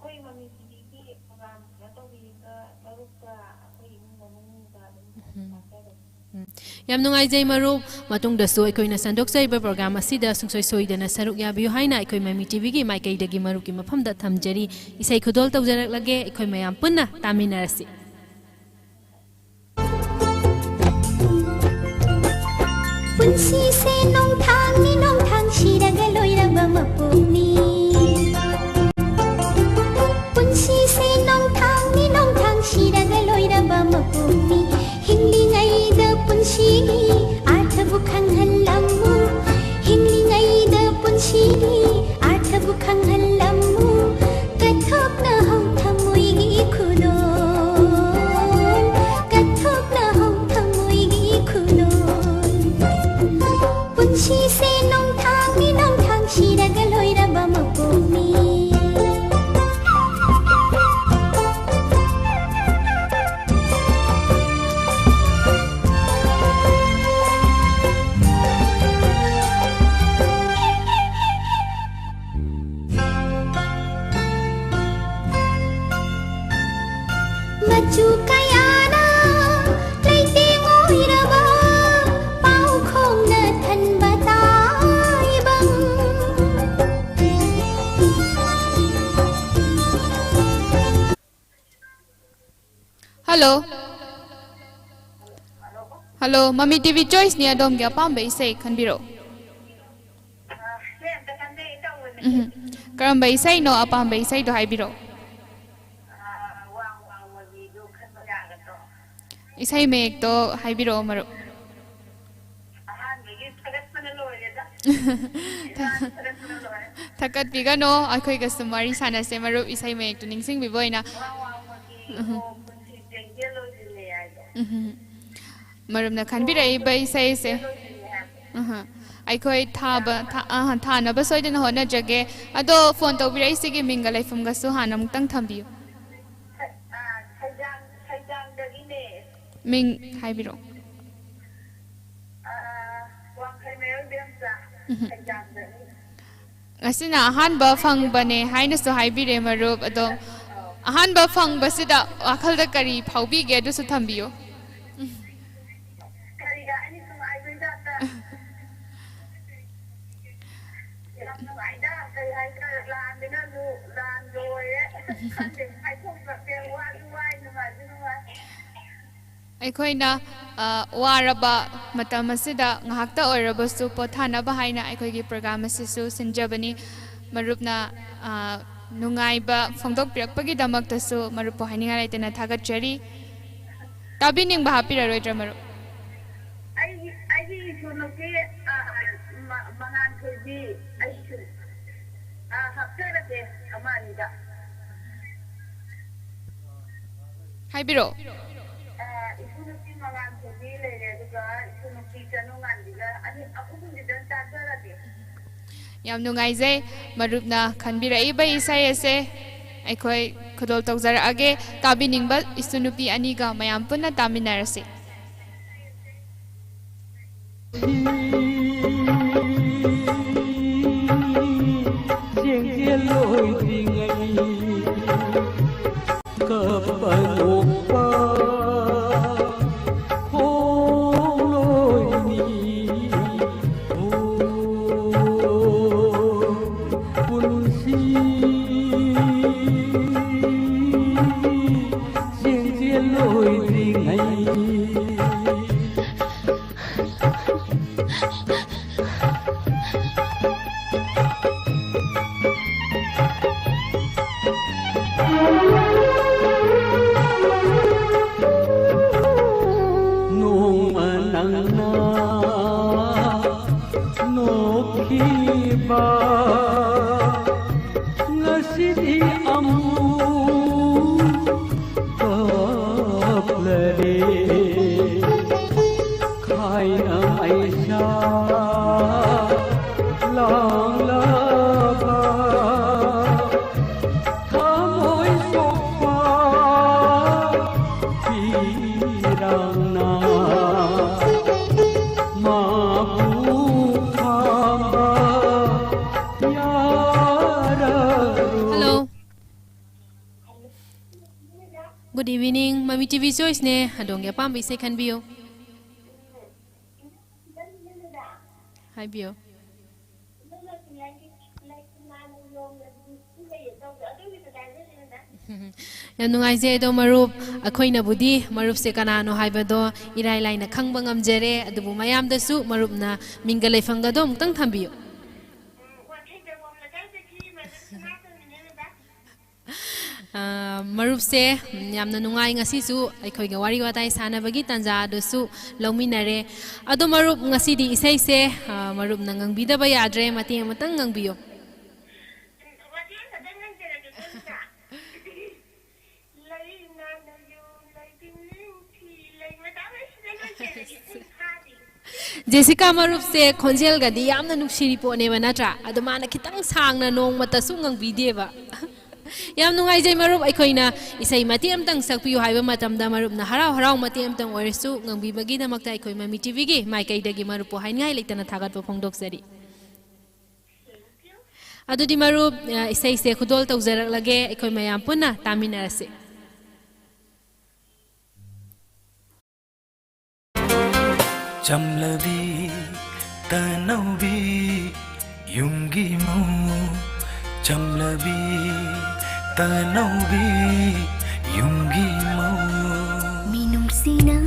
ꯑꯩꯈꯣꯏ ꯃꯃꯤ ꯇꯤꯚꯤꯒꯤ ꯄ꯭ꯔꯣꯒ꯭ꯔꯥꯝ ꯀꯩꯅꯣ ꯇꯧꯕꯤꯕ ꯃꯔꯨꯞꯀ ꯑꯩꯈꯣꯏ ꯏꯃꯨꯡ ꯃꯅꯨꯡꯒ ꯑꯗꯨꯝ ꯎꯝ꯫ ꯇꯥꯖꯕꯅꯤ꯫ ꯎꯝ꯫ ꯌꯥꯝ ꯅꯨꯡꯉꯥꯏꯖꯩ ꯃꯔꯨꯞ꯫ ꯃꯇꯨꯡꯗꯁꯨ ꯑꯩꯈꯣꯏꯅ ꯁꯟꯗꯣꯛꯆꯔꯤꯕ ꯄ꯭ꯔꯣꯒ꯭ꯔꯥꯝ ꯑꯁꯤꯗ ꯁꯨꯡꯁꯣꯏ ꯁꯣꯏꯗꯅ ꯁꯔꯨꯛ ꯌꯥꯕꯤꯌꯨ ꯍꯥꯏꯅ ꯑꯩꯈꯣꯏ ꯃꯃꯤ ꯇꯤꯚꯤꯒꯤ ꯃꯥꯏꯀꯩꯗꯒꯤ ꯃꯔꯨꯞꯀꯤ ꯃꯐꯝꯗ ꯊꯝꯖꯔꯤ꯫ ꯏꯁꯩ ꯈꯨꯗꯣꯜ ꯇꯧꯖꯔꯛꯂꯒꯦ꯫ ꯑꯩꯈꯣꯏ ꯃꯌꯥꯝ ꯄꯨꯟꯅ ꯇꯥꯃꯤꯟꯅꯔꯁꯤ꯫ ꯄꯨꯟꯁꯤꯁꯦ ꯅꯣꯡꯊꯥꯡꯅꯤ, ꯅꯣꯡꯊꯥꯡ ꯁꯤꯔꯒ ꯂꯣꯏꯔꯕ ꯃꯄꯣꯛꯅꯤ꯫ ꯄꯨꯟꯁꯤꯁꯦ ꯅꯣꯡꯊꯥꯡꯅꯤ, ꯅꯣꯡꯊꯥꯡ ꯁꯤꯔꯒ ꯂꯣꯏꯔꯕ ꯃꯄꯣꯛꯅꯤ꯫ ꯍꯤꯡꯂꯤꯉꯩꯗ ꯄꯨꯟꯁꯤꯒꯤ ꯑꯥꯔꯊꯕꯨ ꯈꯪꯍꯜꯂꯝꯃꯨ꯫ ꯍꯤꯡꯂꯤꯉꯩꯗ ꯄꯨꯟꯁꯤꯒꯤ ꯑꯥꯔꯊꯕꯨ ꯈꯪꯍꯜꯂꯝꯃꯨ꯫ ꯀꯠꯊꯣꯛꯅꯍꯧ ꯊꯃꯣꯏꯒꯤ ꯈꯨꯗꯣꯜ, ꯀꯠꯊꯣꯛꯅꯍꯧ ꯊꯃꯣꯏꯒꯤ ꯈꯨꯗꯣꯜ꯫ ꯃꯆꯨ ꯀꯌꯥꯅ ꯂꯩꯇꯦꯡ ꯑꯣꯏꯔꯕ ꯄꯥꯎꯈꯣꯡꯅ ꯊꯟꯕ ꯇꯥꯏꯕꯪ꯫ Hello. Hello, ꯃꯃꯤ ꯇꯤꯚꯤ ꯆꯣꯏꯁꯅꯤ, ꯑꯗꯣꯝꯒꯤ ꯑꯄꯥꯝꯕ ꯏꯁꯩ ꯈꯟꯕꯤꯔꯛꯎ꯫ ꯎꯝ, ꯀꯔꯝꯕ ꯏꯁꯩꯅꯣ? ꯑꯄꯥꯝꯕ ꯏꯁꯩꯗꯣ ꯍꯥꯏꯕꯤꯔꯛꯑꯣ꯫ ꯏꯁꯩ ꯃꯌꯦꯛꯇꯣ ꯍꯥꯏꯕꯤꯔꯛꯑꯣ, ꯃꯔꯨꯞ꯫ ꯑꯍꯥꯟꯕꯒꯤ ꯊꯥꯒꯠꯄꯅ ꯂꯣꯏꯔꯦꯗ꯫ ꯏꯁꯥꯅ ꯊꯥꯒꯠꯄꯅ ꯂꯣꯏꯔꯦ꯫ ꯊꯥꯒꯠꯄꯤꯒꯅꯣ, ꯑꯩꯈꯣꯏꯒ ꯁꯨꯝ ꯋꯥꯔꯤ ꯁꯥꯟꯅꯁꯦ, ꯃꯔꯨꯞ꯫ ꯏꯁꯩ ꯃꯌꯦꯛꯇꯨ ꯅꯤꯡꯁꯤꯡꯕꯤꯕ ꯑꯣꯏꯅ꯫ ꯋꯥꯡ ꯋꯥꯡꯕꯒꯤ ꯎꯝ꯫ ꯑꯣ, ꯄꯨꯟꯁꯤ ꯆꯦꯡꯖꯦꯜ ꯑꯣꯏꯗ꯭ꯔꯤꯅꯦ ꯍꯥꯏꯗꯣ꯫ ꯎꯝ꯫ ꯃꯔꯨꯞꯅ ꯈꯟꯕꯤꯔꯛꯏꯕ ꯏꯁꯩꯁꯦ꯫ ꯆꯦꯡꯖꯦꯜ ꯑꯣꯏꯗ꯭ꯔꯤꯅꯦ ꯍꯥꯏꯕ꯫ ꯑꯍ꯫ ꯑꯩꯈꯣꯏ ꯊꯥꯕ, ꯊꯥ-, ꯑꯍ, ꯊꯥꯅꯕ ꯁꯣꯏꯗꯅ ꯍꯣꯠꯅꯖꯒꯦ꯫ ꯑꯗꯣ ꯐꯣꯟ ꯇꯧꯕꯤꯔꯛꯏꯁꯤꯒꯤ ꯃꯤꯡꯒ ꯂꯩꯐꯝꯒꯁꯨ ꯍꯥꯟꯅ ꯑꯃꯨꯛꯇꯪ ꯊꯝꯕꯤꯌꯨ꯫ ꯁꯩ-, ꯑ, ꯁꯩꯖꯥꯡ-, ꯁꯩꯖꯥꯡꯗꯒꯤꯅꯦ꯫ ꯃꯤꯡ ꯍꯥꯏꯕꯤꯔꯛꯑꯣ꯫ ꯑ, ꯋꯥꯡꯈꯩ ꯃꯌꯣꯏ ꯕꯦꯝꯆꯥ, ꯎꯝ꯫ ꯁꯩꯖꯥꯡꯗꯒꯤ꯫ ꯉꯁꯤꯅ ꯑꯍꯥꯟꯕ ꯐꯪꯕꯅꯦ ꯍꯥꯏꯅꯁꯨ ꯍꯥꯏꯕꯤꯔꯦ, ꯃꯔꯨꯞ꯫ ꯑꯗꯣ ꯑꯍꯥꯟꯕ ꯐꯪꯕꯁꯤꯗ ꯋꯥꯈꯜꯗ ꯀꯔꯤ ꯐꯥꯎꯕꯤꯒꯦ? ꯑꯗꯨꯁꯨ ꯊꯝꯕꯤꯌꯨ꯫ ꯀꯔꯤꯒ ꯑꯩ ꯅꯨꯡꯉꯥꯏꯕꯩ ꯇꯥꯏꯞꯇ꯫ ꯌꯥꯝ ꯅꯨꯡꯉꯥꯏꯗ, ꯀꯔꯤ ꯍꯥꯏꯇꯥꯔꯦ, ꯂꯥꯟꯁꯤꯅꯁꯨ ꯂꯥꯟꯒ ꯑꯣꯏꯔꯦ꯫ ꯈꯪꯗꯦ, ꯍꯥꯏꯊꯣꯛꯇ꯭ꯔꯕꯅꯦ, ꯋꯥꯁꯨ ꯋꯥꯏ, ꯅꯨꯡꯉꯥꯏꯁꯨ ꯅꯨꯡꯉꯥꯏ꯫ ꯑꯩꯈꯣꯏꯅ, ꯑ, ꯋꯥꯔꯕ ꯃꯇꯝ ꯑꯁꯤꯗ ꯉꯥꯏꯍꯥꯛꯇ ꯑꯣꯏꯔꯕꯁꯨ ꯄꯣꯊꯥꯅꯕ ꯍꯥꯏꯅ ꯑꯩꯈꯣꯏꯒꯤ ꯄ꯭ꯔꯣꯒ꯭ꯔꯥꯝ ꯑꯁꯤꯁꯨ ꯁꯤꯟꯖꯕꯅꯤ꯫ ꯃꯔꯨꯞꯅ, ꯑ, ꯅꯨꯡꯉꯥꯏꯕ ꯐꯣꯡꯗꯣꯛꯄꯤꯔꯛꯄꯒꯤꯗꯃꯛꯇꯁꯨ ꯃꯔꯨꯞꯄꯨ ꯍꯥꯏꯅꯤꯡꯉꯥꯏ ꯂꯩꯇꯅ ꯊꯥꯒꯠꯆꯔꯤ꯫ ꯇꯥꯕꯤꯅꯤꯡꯕ ꯍꯥꯞꯄꯤꯔꯔꯣꯏꯗ꯭ꯔꯥ, ꯃꯔꯨꯞ? ꯑꯩꯒꯤ, ꯑꯩꯒꯤ ꯏꯁꯨ ꯅꯨꯄꯤ, ꯑ, ꯃ-, ꯃꯉꯥꯟ ꯊꯣꯏꯕꯤ, ꯑꯩꯁꯨ, ꯑ, ꯍꯥꯞꯆꯔꯒꯦ ꯑꯃ ꯑꯅꯤꯗ꯫ ꯍꯥꯏꯕꯤꯔꯛꯑꯣ꯫ ꯑ, ꯏꯁꯨ ꯅꯨꯄꯤ ꯃꯉꯥꯟ ꯊꯣꯏꯕꯤ ꯂꯩꯔꯦ, ꯑꯗꯨꯒ ꯏꯁꯨ ꯅꯨꯄꯤ ꯆꯅꯨ ꯉꯥꯟꯕꯤꯒ ꯑꯅꯤ, ꯑꯍꯨꯝꯁꯤꯗꯪ ꯇꯥꯖꯔꯒꯦ꯫ ꯌꯥꯝ ꯅꯨꯡꯉꯥꯏꯖꯩ, ꯃꯔꯨꯞꯅ ꯈꯟꯕꯤꯔꯛꯏꯕ ꯏꯁꯩ ꯑꯁꯦ ꯑꯩꯈꯣꯏ ꯈꯨꯗꯣꯜ ꯇꯧꯖꯔꯛꯑꯒꯦ꯫ ꯇꯥꯕꯤꯅꯤꯡꯕ ꯏꯁꯨ ꯅꯨꯄꯤ ꯑꯅꯤꯒ ꯃꯌꯥꯝ ꯄꯨꯟꯅ ꯇꯥꯃꯤꯟꯅꯔꯁꯤ꯫ ꯆꯦꯡꯖꯦꯜ ꯑꯣꯏꯗ꯭ꯔꯤꯉꯩ ꯀꯞ ꯄꯅꯣꯛꯄ ꯈꯣꯡꯂꯣꯏꯅꯤ꯫ ꯑꯣ, ꯄꯨꯟꯁꯤ ꯆꯦꯟꯖꯦꯜ ꯂꯣꯏꯗ꯭ꯔꯤꯉꯩ꯫ ꯅꯣꯡꯃ ꯅꯪꯅ ꯅꯣꯛꯈꯤꯕ ꯉꯁꯤꯗꯤ ꯑꯃꯨꯛ ꯀꯞꯂꯔꯦ꯫ ꯈꯥꯏꯅ ꯃꯩꯁꯥ ꯂꯥꯡꯂꯕ ꯊꯃꯣꯏ ꯁꯣꯛꯄ ꯄꯤꯔꯥꯡꯅ ꯃꯥꯕꯨ ꯈꯥꯝꯕ ꯌꯥꯔꯔꯣꯏ꯫ Hello. Good evening, Mami T V Choice ꯅꯦ꯫ ꯑꯗꯣꯝꯒꯤ ꯑꯄꯥꯝꯕ ꯏꯁꯩ ꯈꯟꯕꯤꯌꯨ꯫ ꯍꯥꯏꯕꯤꯌꯨ꯫ ꯌꯥꯝ ꯅꯨꯡꯉꯥꯏꯖꯩ꯫ ꯑꯗꯣ ꯃꯔꯨꯞ, ꯑꯩꯈꯣꯏꯅꯕꯨꯗꯤ ꯃꯔꯨꯞꯁꯦ ꯀꯅꯥꯅꯣ ꯍꯥꯏꯕꯗꯣ ꯏꯔꯥꯏ ꯂꯥꯏꯅ ꯈꯪꯕ ꯉꯝꯖꯔꯦ, ꯑꯗꯨꯕꯨ ꯃꯌꯥꯝꯗꯁꯨ ꯃꯔꯨꯞꯅ ꯃꯤꯡꯒ ꯂꯩꯐꯝꯒꯗꯣ ꯑꯃꯨꯛꯇꯪ ꯊꯝꯕꯤꯌꯨ꯫ ꯑ, ꯃꯔꯨꯞꯁꯦ, ꯎꯝ, ꯌꯥꯝꯅ ꯅꯨꯡꯉꯥꯏ꯫ ꯉꯁꯤꯁꯨ ꯑꯩꯈꯣꯏꯒ ꯋꯥꯔꯤ ꯋꯥꯇꯥꯏ ꯁꯥꯟꯅꯕꯒꯤ ꯇꯥꯟꯖꯥ ꯑꯗꯨꯁꯨ ꯂꯧꯃꯤꯟꯅꯔꯦ꯫ ꯑꯗꯣ ꯃꯔꯨꯞ, ꯉꯁꯤꯗꯤ ꯏꯁꯩꯁꯦ, ꯑ, ꯃꯔꯨꯞꯅ ꯉꯪꯕꯤꯗꯕ ꯌꯥꯗ꯭ꯔꯦ, ꯃꯇꯦꯛ ꯑꯃꯇꯪ ꯉꯪꯕꯤꯌꯨ꯫ ꯖꯦꯁꯤꯀꯥ ꯃꯔꯨꯞꯁꯦ ꯈꯣꯟꯖꯦꯜꯒꯗꯤ ꯌꯥꯝꯅ ꯅꯨꯡꯁꯤꯔꯤ ꯄꯣꯠꯅꯦꯕ, ꯅꯠꯇ꯭ꯔꯥ? ꯑꯗꯣ ꯃꯥꯅ ꯈꯤꯇꯪ ꯁꯥꯡꯅ ꯅꯣꯡꯃꯇꯁꯨ ꯉꯪꯕꯤꯗꯦꯕ꯫ ꯌꯥꯝ ꯅꯨꯡꯉꯥꯏꯖꯩ ꯃꯔꯨꯞ, ꯑꯩꯈꯣꯏꯅ ꯏꯁꯩ ꯃꯇꯦꯛ ꯑꯃꯇꯪ ꯁꯛꯄꯤꯌꯨ ꯍꯥꯏꯕ ꯃꯇꯝꯗ ꯃꯔꯨꯞꯅ ꯍꯔꯥꯎ ꯍꯔꯥꯎ ꯃꯇꯦꯛ ꯑꯃꯇꯪ ꯑꯣꯏꯔꯁꯨ ꯉꯪꯕꯤꯕꯒꯤꯗꯃꯛꯇ ꯑꯩꯈꯣꯏ ꯃꯃꯤ ꯇꯤ ꯚꯤꯒꯤ ꯃꯥꯏꯀꯩꯗꯒꯤ ꯃꯔꯨꯞꯄꯨ ꯍꯥꯏꯅꯤꯡꯉꯥꯏ ꯂꯩꯇꯅ ꯊꯥꯒꯠꯄ ꯐꯣꯡꯗꯣꯛꯆꯔꯤ꯫ ꯑꯗꯨꯗꯤ ꯃꯔꯨꯞ, ꯑ, ꯏꯁꯩꯁꯦ ꯈꯨꯗꯣꯜ ꯇꯧꯖꯔꯛꯂꯒꯦ, ꯑꯩꯈꯣꯏ ꯃꯌꯥꯝ ꯄꯨꯟꯅ ꯇꯥꯃꯤꯟꯅꯔꯁꯤ꯫ ꯆꯝꯂꯕꯤ ꯇꯅꯧꯕꯤ ꯌꯨꯝꯒꯤ ꯃꯧ, ꯆꯝꯂꯕꯤ ꯇꯅꯧꯕꯤ ꯌꯨꯝꯒꯤ ꯃꯧ꯫ ꯃꯤꯅꯨꯡꯁꯤꯅ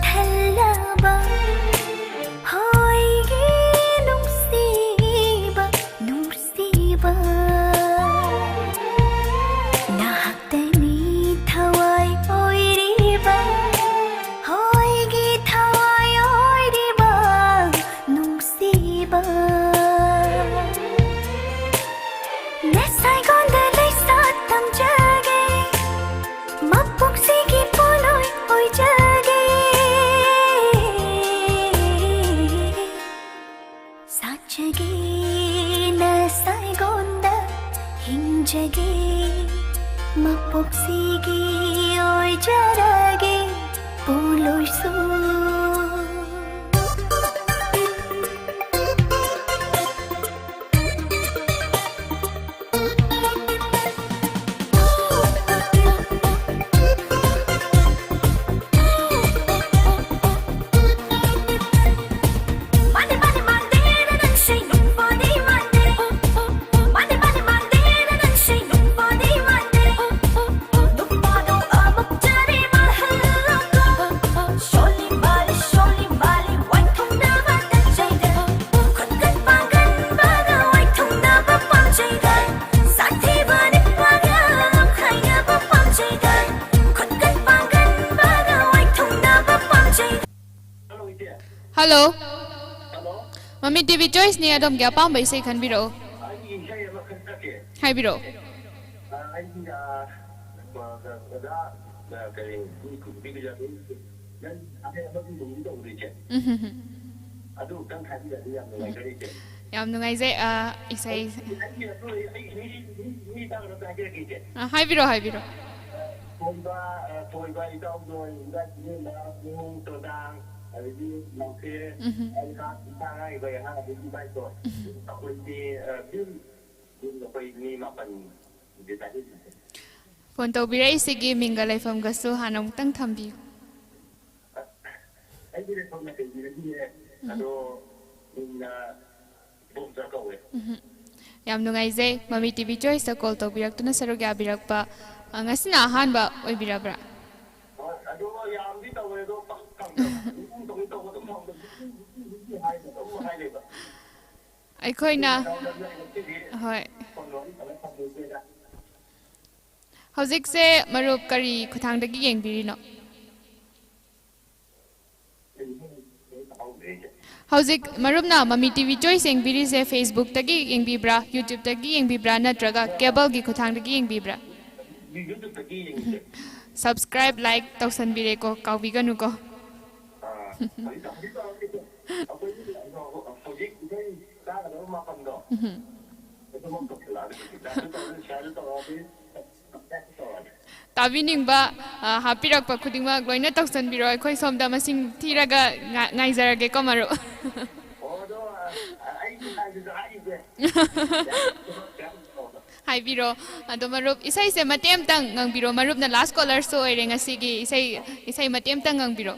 ꯊꯜꯂꯕ ꯍꯣꯏꯒꯤ ꯅꯨꯡꯁꯤꯕ, ꯅꯨꯡꯁꯤꯕ꯫ ꯅꯍꯥꯛꯇꯅꯤ ꯊꯋꯥꯏ ꯑꯣꯏꯔꯤꯕ, ꯍꯣꯏꯒꯤ ꯊꯋꯥꯏ ꯑꯣꯏꯔꯤꯕ ꯅꯨꯡꯁꯤꯕ꯫ ꯅꯁꯥꯏꯒꯣꯟꯗ ꯂꯩꯁꯥ ꯇꯝꯖꯒꯦ, ꯃꯄꯣꯛꯁꯤꯒꯤ ꯄꯣꯠꯂꯣꯏ ꯑꯣꯏꯖꯒꯦ꯫ ꯁꯥꯠꯆꯒꯦ ꯅꯁꯥꯏꯒꯣꯟꯗ ꯍꯤꯡꯖꯒꯦ, ꯃꯄꯣꯛꯁꯤꯒꯤ ꯑꯣꯏꯖꯔꯒꯦ ꯄꯣꯠꯂꯣꯏꯁꯨ꯫ ꯍꯜꯂꯣ꯫ ꯃꯃꯤ ꯇꯤꯚꯤ ꯆꯣꯏꯁꯅꯤ, ꯑꯗꯣꯝꯒꯤ ꯑꯄꯥꯝꯕ ꯏꯁꯩ ꯈꯟꯕꯤꯔꯛꯑꯣ꯫ ꯍꯥꯏꯕꯤꯔꯛꯑꯣ꯫ ꯎꯝ, ꯍꯝ, ꯍꯝ꯫ ꯌꯥꯝ ꯅꯨꯡꯉꯥꯏꯖꯩ, ꯑ, ꯏꯁꯩ꯫ ꯑ, ꯍꯥꯏꯕꯤꯔꯣ, ꯍꯥꯏꯕꯤꯔꯣ꯫ ꯎꯝ, ꯍꯝ꯫ ꯐꯣꯟ ꯇꯧꯕꯤꯔꯛꯏꯁꯤꯒꯤ ꯃꯤꯡꯒ ꯂꯩꯐꯝꯒꯁꯨ ꯍꯥꯟꯅ ꯑꯃꯨꯛꯇꯪ ꯊꯝꯕꯤꯌꯨ꯫ ꯑꯩꯒꯤ ꯂꯩꯐꯝꯅ ꯀꯩꯒꯤꯔꯗꯤꯅꯦ, ꯑꯗꯣ ꯃꯤꯡꯅ ꯏꯕꯣꯝꯆꯥ ꯀꯧꯋꯦ꯫ ꯌꯥꯝ ꯅꯨꯡꯉꯥꯏꯖꯩ, ꯃꯃꯤ ꯇꯤ ꯚꯤ ꯆꯣꯏꯁꯇ ꯀꯣꯜ ꯇꯧꯕꯤꯔꯛꯇꯨꯅ ꯁꯔꯨꯛ ꯌꯥꯕꯤꯔꯛꯄ꯫ ꯑ, ꯉꯁꯤꯅ ꯑꯍꯥꯟꯕ ꯑꯣꯏꯕꯤꯔꯕ꯭ꯔꯥ? ꯍꯣꯏ, ꯑꯗꯣ ꯌꯥꯝꯗꯤ ꯇꯧꯋꯦ, ꯑꯗꯣ ꯄꯥꯛ ꯐꯪꯗꯕ꯫ ꯑꯗꯨꯝ ꯇꯧꯏ ꯇꯧꯕ ꯑꯗꯨꯝ ꯐꯪꯗꯕ꯫ ꯑꯗꯨꯝ ꯍꯥꯏ ꯂꯩꯕ꯫ ꯑꯩꯈꯣꯏꯅ ꯇꯧꯗꯕꯅꯤꯅ ꯉꯁꯤꯗꯤ ꯍꯣꯏ꯫ ꯐꯣꯟ ꯋꯥꯔꯤ ꯁꯥꯟꯅ ꯐꯪꯗꯣꯏꯁꯦꯅ꯫ ꯍꯧꯖꯤꯛꯁꯦ ꯃꯔꯨꯞ ꯀꯔꯤ ꯈꯨꯊꯥꯡꯗꯒꯤ ꯌꯦꯡꯕꯤꯔꯤꯅꯣ? ꯍꯧꯖꯤꯛ ꯃꯔꯨꯞꯅ ꯃꯃꯤ ꯇꯤ ꯚꯤ ꯆꯣꯏꯁ ꯌꯦꯡꯕꯤꯔꯤꯁꯦ ꯐꯦꯁꯕꯨꯛꯇꯒꯤ ꯌꯦꯡꯕꯤꯕ꯭ꯔꯥ, ꯌꯨꯇ꯭ꯌꯨꯕꯇꯒꯤ ꯌꯦꯡꯕꯤꯕ꯭ꯔꯥ, ꯅꯠꯇ꯭ꯔꯒ ꯀꯦꯕꯜꯒꯤ ꯈꯨꯊꯥꯡꯗꯒꯤ ꯌꯦꯡꯕꯤꯕ꯭ꯔꯥ? ꯌꯨꯇ꯭ꯌꯨꯕꯇꯒꯤ ꯌꯦꯡꯉꯤꯁꯦ꯫ Subscribe, like ꯇꯧꯁꯟꯕꯤꯔꯦꯀꯣ, ꯀꯥꯎꯕꯤꯒꯅꯨꯀꯣ꯫ ꯑꯥ, ꯍꯧꯖꯤꯛ ꯍꯧꯖꯤꯛ ꯇꯧꯔꯛꯑꯝꯃꯤꯁꯦ꯫ ꯑꯩꯈꯣꯏꯒꯤ ꯍꯧꯖꯤꯛ ꯏꯁꯩ ꯆꯥꯒꯗꯕ ꯃꯥꯄꯟꯗꯣ꯫ ꯑꯗꯨꯃꯛ ꯇꯧꯁꯜꯂꯛꯑꯅꯤ ꯍꯧꯖꯤꯛ꯫ ꯂꯥꯏꯛꯁꯨ ꯇꯧꯔꯅꯤ, ꯁꯤꯌꯥꯔꯁꯨ ꯇꯧꯔꯛꯑꯅꯤ, ꯁꯕꯁꯀ꯭ꯔꯥꯏꯕꯁꯨ ꯇꯧꯔꯛꯑꯅꯤ꯫ ꯇꯥꯕꯤꯅꯤꯡꯕ, ꯑ, ꯍꯥꯞꯄꯤꯔꯛꯄ ꯈꯨꯗꯤꯡꯃꯛ ꯂꯣꯏꯅ ꯇꯧꯁꯟꯕꯤꯔꯣ꯫ ꯑꯩꯈꯣꯏ ꯁꯣꯝꯗ ꯃꯁꯤꯡ ꯊꯤꯔꯒ ꯉꯥ-, ꯉꯥꯏꯖꯔꯒꯦꯀꯣ, ꯃꯔꯨꯞ꯫ ꯑꯣ, ꯑꯗꯣ, ꯑ, ꯑꯩꯒꯤ ꯁꯥꯏꯗꯁꯨ ꯍꯥꯏꯈꯤꯒꯦ꯫ ꯍꯥꯏꯕꯤꯔꯣ꯫ ꯑꯗꯣ, ꯃꯔꯨꯞ, ꯏꯁꯩꯁꯦ ꯃꯇꯦꯛ ꯑꯃꯇꯪ ꯉꯪꯕꯤꯔꯣ꯫ ꯃꯔꯨꯞꯅ ꯂꯥꯁ ꯀꯣꯂꯔꯁꯨ ꯑꯣꯏꯔꯦ ꯉꯁꯤꯒꯤ꯫ ꯏꯁꯩ, ꯏꯁꯩ ꯃꯇꯦꯛ ꯑꯃꯇꯪ ꯉꯪꯕꯤꯔꯣ꯫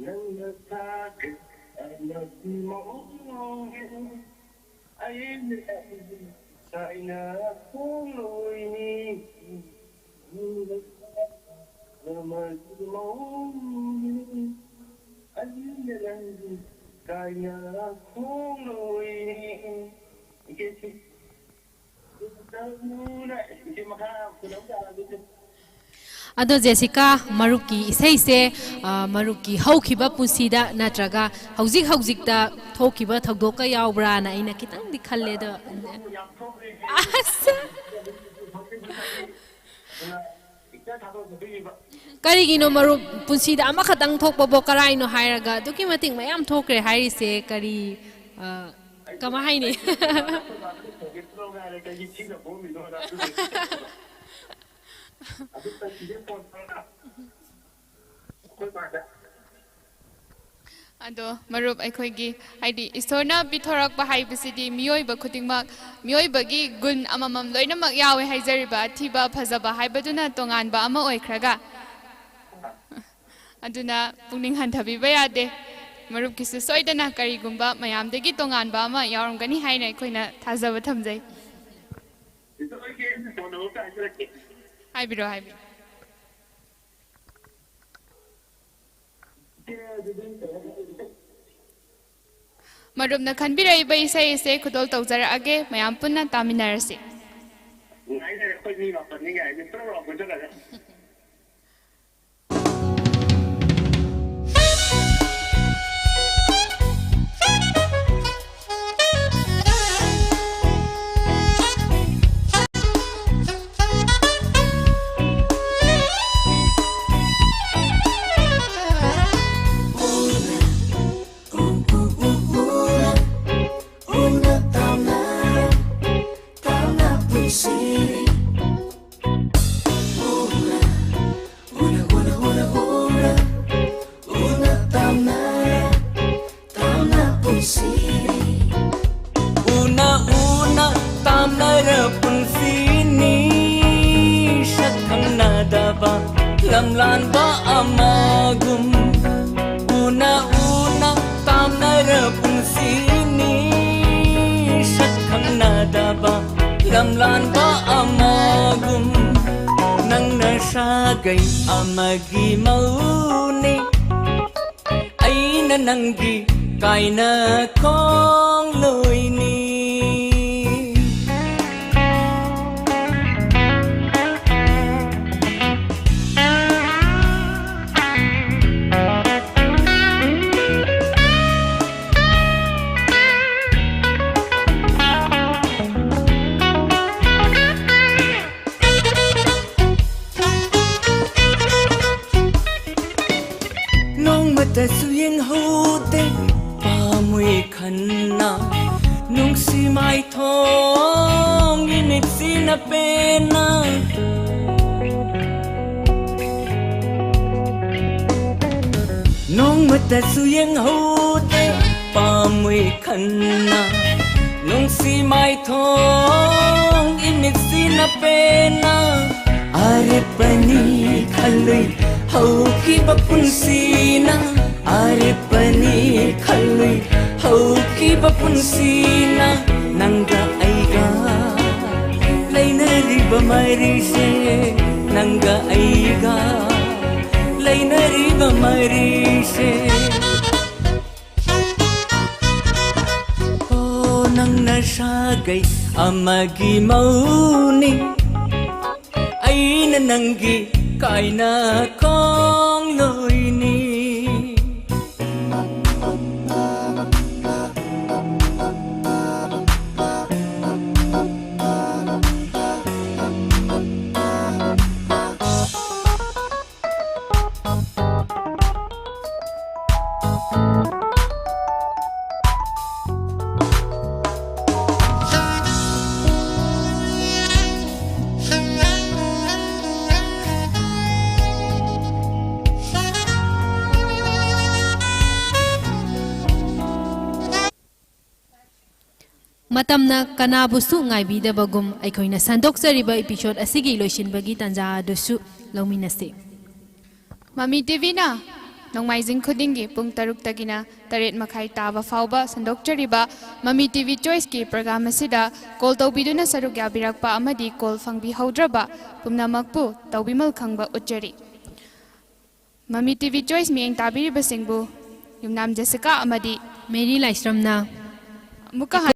ꯅꯪꯅ ꯁꯥꯒꯠꯂꯕꯤ ꯃꯑꯣꯡ, ꯑꯩꯅ ꯁꯥꯏꯅ ꯈꯣꯡꯂꯣꯏꯅꯤ꯫ ꯅꯪꯅ ꯁꯥꯒꯠꯂꯕꯤ ꯃꯑꯣꯡ, ꯑꯩꯅ ꯅꯪꯒꯤ ꯁꯥꯏꯅ ꯈꯣꯡꯂꯣꯏꯅꯤ꯫ ꯏꯆꯦ, ꯁꯤ ꯑꯗꯣ ꯖꯦꯁꯤꯀꯥ, ꯃꯔꯨꯞꯀꯤ ꯏꯁꯩꯁꯦ, ꯑ, ꯃꯔꯨꯞꯀꯤ ꯍꯧꯈꯤꯕ ꯄꯨꯟꯁꯤꯗ ꯅꯠꯇ꯭ꯔꯒ ꯍꯧꯖꯤꯛ ꯍꯧꯖꯤꯛꯇ ꯊꯣꯛꯈꯤꯕ ꯊꯧꯗꯣꯛꯀ ꯌꯥꯎꯕ꯭ꯔꯥꯅ ꯑꯩꯅ ꯈꯤꯇꯪꯗꯤ ꯈꯜꯂꯦ ꯑꯗꯣ꯫ ꯑꯁ! ꯀꯔꯤꯒꯤꯅꯣ ꯃꯔꯨꯞ, ꯄꯨꯟꯁꯤꯗ ꯑꯃꯈꯛꯇꯪ ꯊꯣꯛꯄꯕꯣ ꯀꯔꯥꯏꯅꯣ ꯍꯥꯏꯔꯒ ꯑꯗꯨꯛꯀꯤ ꯃꯇꯤꯛ ꯃꯌꯥꯝ ꯊꯣꯛꯈ꯭ꯔꯦ ꯍꯥꯏꯔꯤꯁꯦ ꯀꯔꯤ, ꯑ, ꯀꯃꯥꯏ ꯍꯥꯏꯅꯤ? ꯑꯗꯣ ꯃꯔꯨꯞ, ꯑꯩꯈꯣꯏꯒꯤ ꯍꯥꯏꯗꯤ ꯏꯁꯣꯔꯅ ꯄꯤꯊꯣꯔꯛꯄ ꯍꯥꯏꯕꯁꯤꯗꯤ ꯃꯤꯑꯣꯏꯕ ꯈꯨꯗꯤꯡꯃꯛ, ꯃꯤꯑꯣꯏꯕꯒꯤ ꯒꯨꯟ ꯑꯃꯃꯝ ꯂꯣꯏꯅꯃꯛ ꯌꯥꯎꯋꯦ ꯍꯥꯏꯖꯔꯤꯕ, ꯑꯊꯤꯕ ꯐꯖꯕ ꯍꯥꯏꯕꯗꯨꯅ ꯇꯣꯉꯥꯟꯕ ꯑꯃ ꯑꯣꯏꯈ꯭ꯔꯒ, ꯑꯗꯨꯅ ꯄꯨꯛꯅꯤꯡ ꯍꯟꯊꯕꯤꯕ ꯌꯥꯗꯦ꯫ ꯃꯔꯨꯞꯀꯤꯁꯨ ꯁꯣꯏꯗꯅ ꯀꯔꯤꯒꯨꯝꯕ ꯃꯌꯥꯝꯗꯒꯤ ꯇꯣꯉꯥꯟꯕ ꯑꯃ ꯌꯥꯎꯔꯝꯒꯅꯤ ꯍꯥꯏꯅ ꯑꯩꯈꯣꯏꯅ ꯊꯥꯖꯕ ꯊꯝꯖꯩ꯫ ꯍꯥꯏꯕꯤꯔꯣ, ꯍꯥꯏꯕꯤꯔꯣ꯫ ꯃꯔꯨꯞꯅ ꯈꯟꯕꯤꯔꯛꯏꯕ ꯏꯁꯩ ꯑꯁꯦ ꯈꯨꯗꯣꯜ ꯇꯧꯖꯔꯛꯑꯒꯦ, ꯃꯌꯥꯝ ꯄꯨꯟꯅ ꯇꯥꯃꯤꯟꯅꯔꯁꯤ꯫ ꯉꯥꯏꯅꯔꯦ, ꯑꯩꯈꯣꯏ ꯃꯤ ꯃꯥꯄꯟꯅꯤ ꯉꯥꯏꯔꯤꯁꯦ, ꯄꯨꯂꯞ ꯂꯥꯎ ꯄꯨꯟꯁꯤꯜꯂꯒ꯫ ꯎꯅ ꯎꯅ ꯇꯥꯝꯅꯔ ꯄꯨꯟꯁꯤꯅꯤ, ꯁꯛ ꯈꯪꯅꯗꯕ ꯂꯝꯂꯥꯟꯕ ꯑꯃꯒꯨꯝ꯫ ꯎꯅ ꯎꯅ ꯇꯥꯝꯅꯔ ꯄꯨꯟꯁꯤꯅꯤ, ꯁꯛ ꯈꯪꯅꯗꯕ ꯂꯝꯂꯥꯟꯕ ꯑꯃꯒꯨꯝ꯫ ꯅꯪꯅ ꯁꯥꯒꯩ ꯑꯃꯒꯤ ꯃꯧꯅꯤ, ꯑꯩꯅ ꯅꯪꯒꯤ ꯀꯥꯏꯅ ꯈꯣꯡꯂꯣꯏꯅꯤ꯫ ꯅꯣꯡꯃꯇꯁꯨ ꯌꯦꯡꯍꯧꯗꯦ ꯄꯥꯝꯃꯨꯏ ꯈꯟꯅ, ꯅꯨꯡꯁꯤ ꯃꯥꯏꯊꯣꯡꯒꯤ ꯃꯤꯠꯁꯤꯅ ꯄꯦꯟꯅ꯫ ꯅꯣꯡꯃꯇꯁꯨ ꯌꯦꯡꯍꯧꯗꯦ ꯄꯥꯝꯃꯨꯏ ꯈꯟꯅ, ꯅꯨꯡꯁꯤ ꯃꯥꯏꯊꯣꯡ ꯏꯃꯤꯠꯁꯤꯅ ꯄꯦꯟꯅ꯫ ꯑꯔꯦꯞꯄꯅꯤ ꯈꯜꯂꯨꯏ ꯍꯧꯈꯤꯕ ꯄꯨꯟꯁꯤꯅ ꯑꯔꯦꯞꯄꯅꯤ ꯈꯜꯂꯨꯏ, ꯍꯧꯈꯤꯕ ꯄꯨꯟꯁꯤꯅ ꯅꯪꯒ ꯑꯩꯒ ꯂꯩꯅꯔꯤꯕ ꯃꯔꯤꯁꯦ, ꯅꯪꯒ ꯑꯩꯒ ꯂꯩꯅꯔꯤꯕ ꯃꯔꯤꯁꯦ꯫ ꯑꯣ, ꯅꯪꯅ ꯁꯥꯒꯩ ꯑꯃꯒꯤ ꯃꯧꯅꯤ, ꯑꯩꯅ ꯅꯪꯒꯤ ꯀꯥꯏꯅ ꯈꯣꯡꯂꯣꯏꯅꯤ꯫ ꯃꯇꯝꯅ ꯀꯅꯥꯕꯨꯁꯨ ꯉꯥꯏꯕꯤꯗꯕꯒꯨꯝ, ꯑꯩꯈꯣꯏꯅ ꯁꯟꯗꯣꯛꯆꯔꯤꯕ episode ꯑꯁꯤꯒꯤ ꯂꯣꯏꯁꯤꯟꯕꯒꯤ ꯇꯥꯟꯖꯥ ꯑꯗꯨꯁꯨ ꯂꯧꯃꯤꯟꯅꯁꯤ꯫ ꯃꯃꯤ ꯇꯤꯚꯤꯅ ꯅꯣꯡꯃꯥꯏꯖꯤꯡ ꯈꯨꯗꯤꯡꯒꯤ ꯄꯨꯡ ꯇꯔꯨꯛꯇꯒꯤꯅ ꯇꯔꯦꯠ ꯃꯈꯥꯏ ꯇꯥꯕ ꯐꯥꯎꯕ ꯁꯟꯗꯣꯛꯆꯔꯤꯕ ꯃꯃꯤ ꯇꯤꯚꯤ ꯆꯣꯏꯁꯀꯤ ꯄ꯭ꯔꯣꯒ꯭ꯔꯥꯝ ꯑꯁꯤꯗ ꯀꯣꯜ ꯇꯧꯕꯤꯗꯨꯅ ꯁꯔꯨꯛ ꯌꯥꯕꯤꯔꯛꯄ ꯑꯃꯗꯤ ꯀꯣꯜ ꯐꯪꯕꯤꯍꯧꯗ꯭ꯔꯕ ꯄꯨꯝꯅꯃꯛꯄꯨ ꯇꯧꯕꯤꯃꯜ ꯈꯪꯕ ꯎꯠꯆꯔꯤ꯫ ꯃꯃꯤ ꯇꯤꯚꯤ ꯆꯣꯏꯁ ꯃꯤꯠꯌꯦꯡ ꯇꯥꯕꯤꯔꯤꯕꯁꯤꯡꯕꯨ ꯌꯨꯝꯅꯥꯝ ꯖꯦꯁꯤꯀꯥ ꯑꯃꯗꯤ ꯃꯦꯔꯤ ꯂꯥꯏꯁ꯭ꯔꯝꯅ ꯑꯃꯨꯛꯀ ꯍꯟꯅ